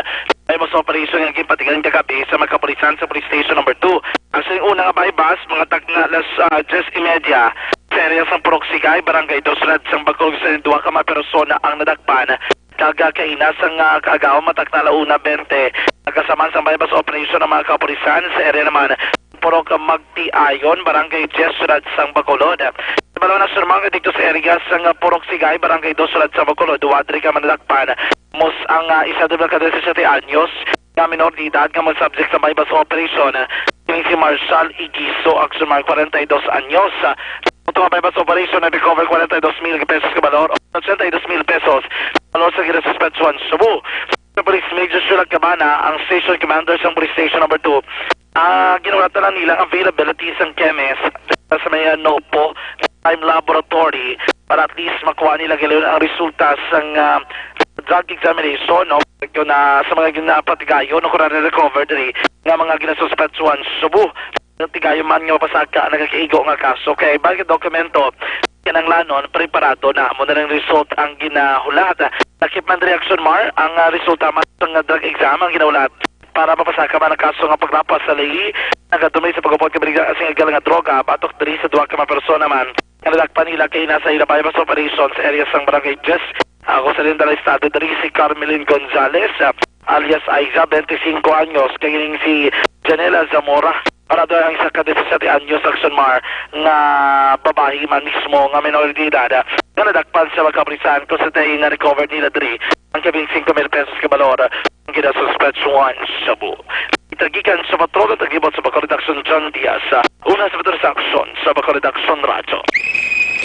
Ay mo sa operation nga ginpatigayon kagabi sa mga kapulisan sa Police Station Number Two. Ang sa una nga baybas, mga takna las, ah, diyes y media, Sa area sang Purok Sigay, Barangay Dos, Siyudad sang Bacolod, sa duha ka mga persona ang nadakpan. Kag, ah, kaina sang, ah, kaagahon, matag ta-la una bente, nagkasama sang buy-bust operation ang mga kapulisan sa area naman Purok Magtiayon, Barangay Diez, Siyudad sang Bacolod. Sa balaod nga aksyon, mga didto sa area sang, ah, Purok Sigay, Barangay Dos, Siyudad sang Bacolod, duha diri ka mga nadakpan. Mos ang, ah, isa diri ka disisiete anyos nga minor de edad nga mga subject sa buy-bust operation, ah, kini si Marshall Igiso, aksyon, mga kwarenta y dos anyos. Ah, sa buy-bust operation, na-recover kwarenta y dos mil pesos ka balor, ochenta y dos mil pesos balor sa ginasuspetsuhan shabu. Sa Police Major Shula Cabana, ang Station Commander sang Police Station Number Two, ah, ginulatan lang nila ang availability sang chemist sa may, ah, Nopo Time Laboratory para at least makuha nila gilayon ang resulta sang, ah, drug examination, no? Kung na sa mga ginapatigayon, no, kung na-recover diri nga mga ginasuspetsuhan shabu, tigayon man nga mapasaka ang nagakaigo nga kaso. Kay bali dokumento, kinahanglanon preparado na. Amo na lang result ang ginahulat. Lakip man diri, aksyon, Mar, ang, ah, resulta man sang drug exam ang ginahulat para mapasaka man ang kaso nga paglapas sa ley, nagadumay sa pagupod ka baligya sing illegal nga droga batok diri sa duha ka mga persona man nga nadakpan nila kaina sa ila buy-bust operation sa area sang Barangay Diez. Ako sa din dala estado diri si Carmelin Gonzalez, ah, alias Aiza, twenty-cinco anyos, kag ining si Janela Zamora, para daw ang isa ka disisiete anyos, aksyon, Mar, nga babayi man mismo nga minor de edad, ah, nga nadakpan sa mga kapulisan, kung sa tayo na-recover nila diri ang kabing singko mil pesos ka balor ang ginasuspetsuhan shabu. Ito gikan sa Patrol, taglibot sa Bacolod Aksyon, John Diaz. Una sa Patrol sa Aksyon, sa Bacolod Aksyon Radyo.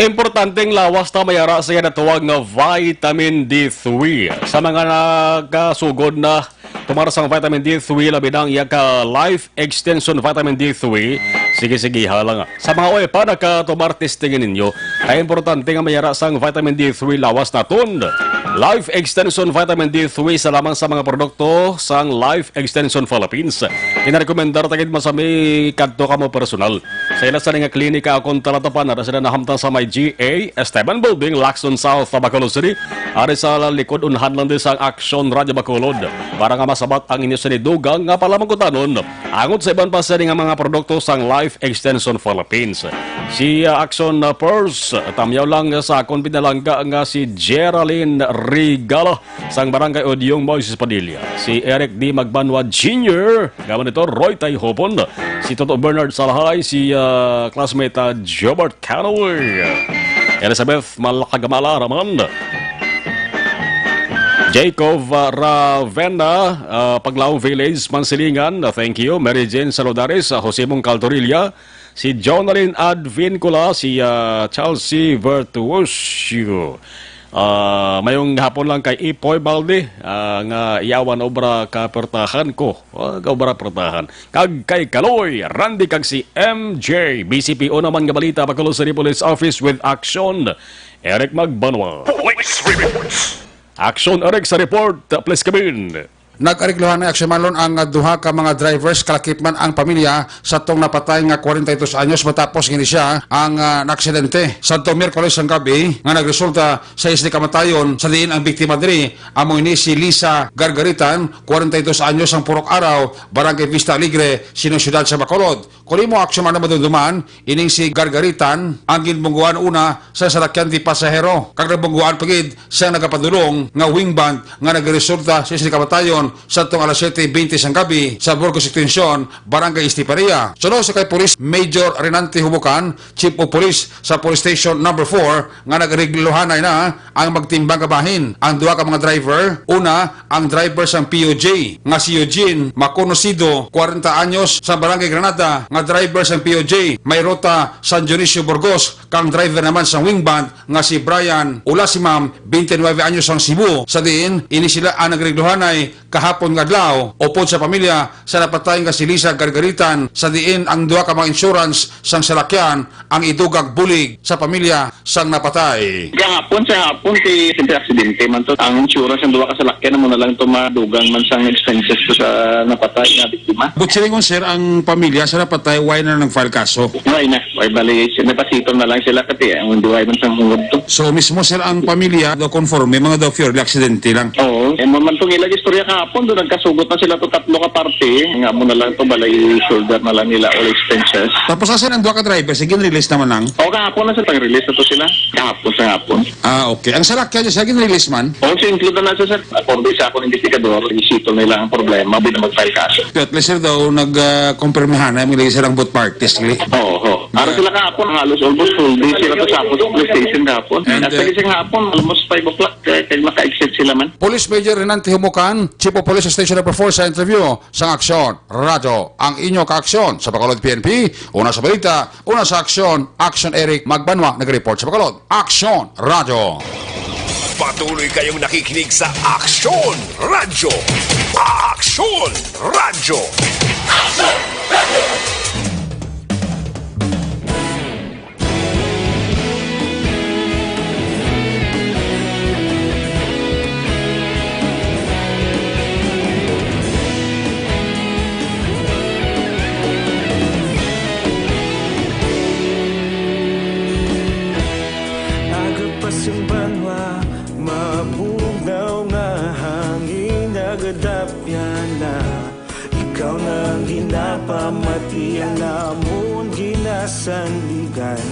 Importanteng lawas ta may ara sa ginatawag nga vitamin D three. Sa mga nagkasugod na tumar sang vitamin D three, labi na ang iya ka Life Extension Vitamin D three, sige, sige, ha lang. Sa mga oy pa nakatumar, testingan ninyo. Ay importante nga mayara sang vitamin D three lawas naton. Life Extension Vitamin D three sa lamang sa mga produkto sang Life Extension Philippines. Ginarekomendar ta gid masami kadto kamo personal. Sa ila sa nga klinika akon talatapan, ara sila nahamtang sa may G A Esteban Building, Lacson South, Bacolod City. Ari sa likod unhan lang din sang Aksyon Radyo Bacolod. Para nga masabat ang inyo sinidugang nga palamangkutanon, angot sa iban pa sini nga mga produkto sang Life Extension Philippines. Si, ah, Action, ah, Purse, tamyaw lang sa akon pinalangga nga si Geraldine Regalo sang Barangay Udyong, Moises Padilla. Si Eric D. Magbanwa Junior, nga monitor, Roy Tayhopon. Si Toto Bernard Salahay, si, ah, classmate, ah, Jobert Canoy. Elizabeth Malakagamala Raman. Jacob, ah, Ravenna, ah, Paglaong Village, Mansilingan, ah, thank you. Mary Jane Saludares, ah, Jose Mong Caltorilla, si Jonalyn Advincula, si, ah, Chelsea Virtuosio. Ah, mayong hapon lang kay Ipoy Balde, ah, nga iyawan obra kapertahan ko. Ah, obra pertahan. Kag kay Kaloy, Randy kag si M J. B C P O naman nga balita, Bacolod City Police Office with Action. Eric Magbanwa. Police reports. Action, Eric, sa report. Please come in. Nag-arigluhan na aksyon malon ang, ah, duha ka mga drivers, kalakip man ang pamilya sa tong napatay nga kwarenta y dos anyos matapos gini siya ang, ah, naaksidente sadto Miyerkules sang gabi nga nagresulta sa isni kamatayon, sa diin ang biktima diri amo ini si Lisa Gargaritan, kwarenta y dos anyos, ang Purok Araw, Barangay Vista Alegre, sining siyudad sa Bacolod. Kon imo aksyon man madumduman, ining si Gargaritan ang ginbungguan una sa salakyan ti pasahero, kag nabungguan pa gid sang nagapadulong nga wing band nga nagresulta sa isang kamatayon sa tong alas siyete bente sang gabi sa Burgos Extension, Barangay Esteparia. Suno sa kay Police Major Renante Hubukan, Chief of Police sa Police Station Number Four, nga nagregluhanay na ang magtimbang kabahin. Ang duha ka mga driver, una, ang driver sang P U J nga si Eugene Maconocido, kwarenta anyos, sa Barangay Granada, nga driver sang P U J may ruta San Dionisio, Burgos, kang driver naman sang wing band nga si Brian Ulasimam, twenty-nine anyos, sang Cebu, sa diin ini sila ang nagregluhanay kahapon nga adlaw upod sa pamilya sa napatay nga si Lisa Gargaritan, sa diin ang duha ka mga insurance sang salakyan ang idugag bulig sa pamilya sang napatay. Kaya hapon, sa hapon, si, siyempre, aksidente man to. Ang insurance ng duha ka salakyan, amo na lang to madugang man sang expenses to sa napatay nga biktima. But silingon, sir, ang pamilya sa napatay, why na nag-file kaso? Why na? Why bali, may pasiton na lang sila, kati ang duhay man sang hungod to. So, mismo, sir, ang pamilya daw konforme, mga daw purely aksidente lang. Oo. Eh, mo man tong ilang istorya ka Hapon doon nagkasugot na sila to tatlo ka party. Nga mo na lang to, balay shoulder na lang nila all expenses. Tapos asa ang duha ka driver? Sige, release naman lang. O, kahapon na sila, release na to sila. Kahapon sa hapon. Ah, okay. Ang salakyan niya, sige, release man? O, si include na lang siya, sir. According sa akong investigador, isito nila ang problema, di na mag-file kaso. Pero at least, sir, daw, nag, ah, kumpirmahan na may lagi silang both parties, really. Oo, oo. Ara Yeah. sila kahapon, halos almost full day sila to sa hapon sa police station kahapon. And, At uh, sa gising hapon, almost five o'clock, kaya, kaya maka-exit sila man. Police Major Renante Humukan, Chief of Police sa Station Number four sa interview sang Aksyon Radyo. Ang inyo kaaksyon sa Bacolod P N P, una sa balita, una sa aksyon, Aksyon Eric Magbanwa nag-report sa Bacolod. Aksyon Radyo. Patuloy kayong nakikinig sa Aksyon Radyo. Aksyon Radyo. Agapas ang banwa, mabugnaw nga hangin, nagadapyan na. Ikaw na ang ginapamatian namon, ginasandigan.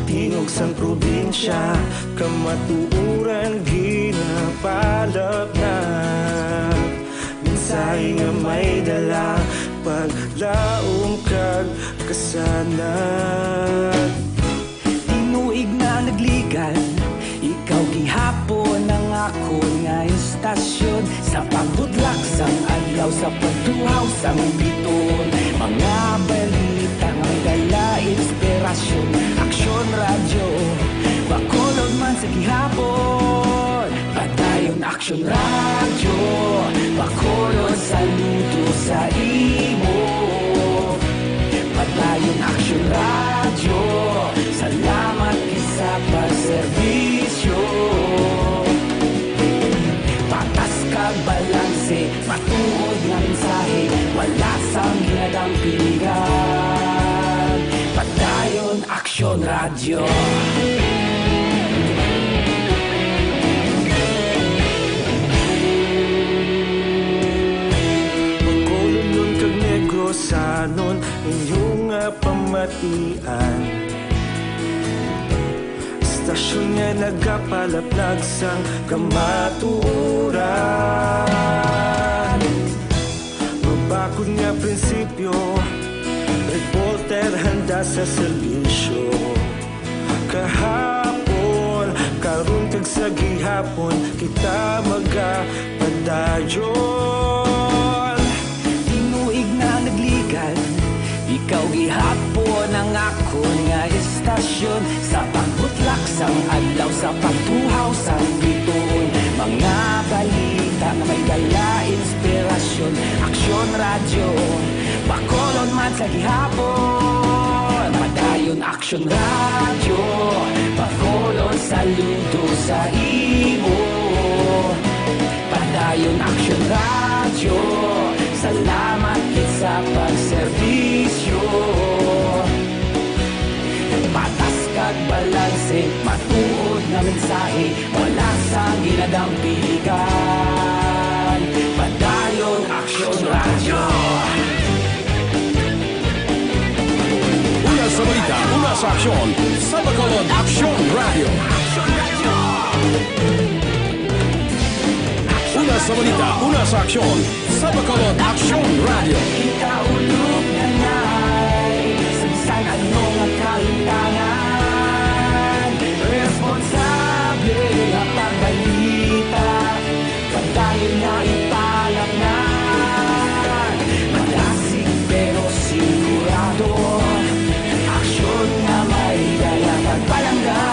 Tingog sang probinsya, kamatuoran ginapalapnag. Mensahe nga may dala, paglaom kag kasanag. Tinuig na nagligan, ikaw gihapon ang akon nga istasyon. Sa pagbutlak sang adlaw, sa pagtuhaw sang bituon, mga balita nga may dala inspirasyon. Aksyon Radyo, Bacolod man sa gihapon. Padayon Aksyon Radyo, Bacolod, saludo sa imo. Padayon Aksyon Radyo, salamat gid sa pagserbisyo. Patas kag balanse, matuod nga mensahe, wala sang ginadampingan. Padayon Aksyon Radyo. Bacolodnon kag Negrosanon, inyo nga pamatian. Istasyon nga nagapalaplag sang kamatuoran. Mabakod nga prinsipyo, reporter handa sa serbisyo. Kahapon, karon kag sa gihapon, kita magapadayon. Tinuig na nagligan, ikaw gihapon ang akon nga istasyon. Sa pagbutlak sang adlaw, sa pagtuhaw sang bituon, mga balita nga may dala inspirasyon. Aksyon Radyo, Bacolod man sa gihapon. Padayon Aksyon Radyo, Bacolod, saludo sa imo. Padayon Aksyon Radyo, salamat gid sa pagserbisyo. Patas kag balanse, matuod nga mensahe, wala sang ginadampingan. Padayon Aksyon Radyo. Una sa balita, una sa aksyon, sa Bacolod Aksyon Radyo. Una sa balita, una sa aksyon, sa Bacolod Aksyon Radyo. Ikaulog na ngay, sa bisan ano nga kahitangan, responsable nga pagbalita. Padayon nga ipalapngan, madasig pero sigurado, aksyon nga may dala pagpalangga.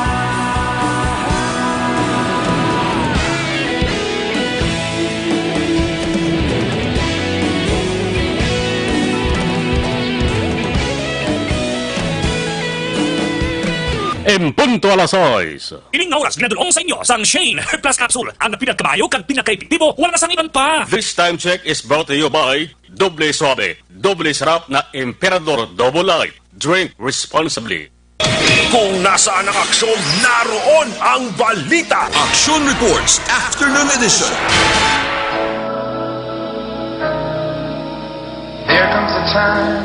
En punto a las seis. Ining nga oras ginadul-ong sa inyo sang Shane Hair Plus Capsule, ang pinagkamayo kag pinakaepektibo, wala na sang iban pa. This time check is brought to you by Doble Suave, Doble Sarap na Emperador Double Light. Drink responsibly. Kung nasaan ang aksyon, naroon ang balita. Action Reports, Afternoon Edition. There comes a time.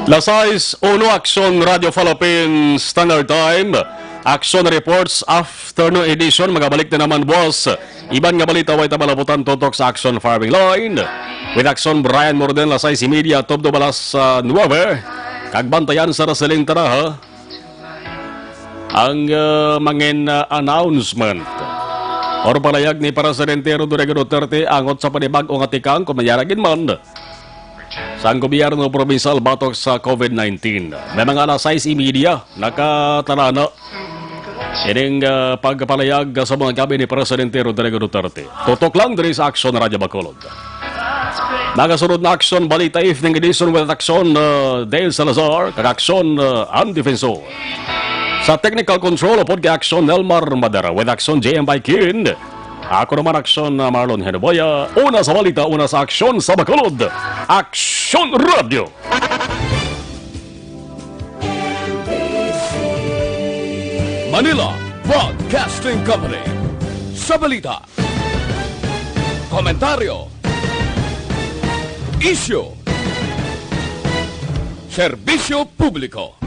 Las sais uno, Aksyon Radio Philippines Standard Time. Action Reports, Afternoon Edition. Magabalik na naman, boss. Iban nga balita, way tabalabutan tutok sa Action Firing Line. With Action Brian Morden, las sais y media, tubtob alas, ah, nuebe. Kag bantayan sa Roselyn Taraha ang, ah, mangin, ah, announcement or palayag ni Presidente Rodrigo Duterte angot sa panibag-o nga tikang, kung mayara gid man, sang gobyerno probinsal batok sa COVID nineteen. May mga alas sais y media, nakatalana ining, ah, pagpalayag sa mga gabi ni Presidente Rodrigo Duterte. Tutok lang diri sa Action Radio Bacolod. Nagasunod na Action Balita Evening Edition with Action, uh, Dale Salazar, kag Action, uh, Ang Defensor. Sa technical control, upod kay Action Nelmar Madera with Action J M Baikin. Ako naman, Action, uh, Marlon Henoboya. Una sa balita, una sa aksyon sa Bacolod. Action Radio. Manila Broadcasting Company. Sa balita, komentaryo, isyu, serbisyo publiko.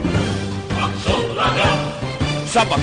Sa Bacolod.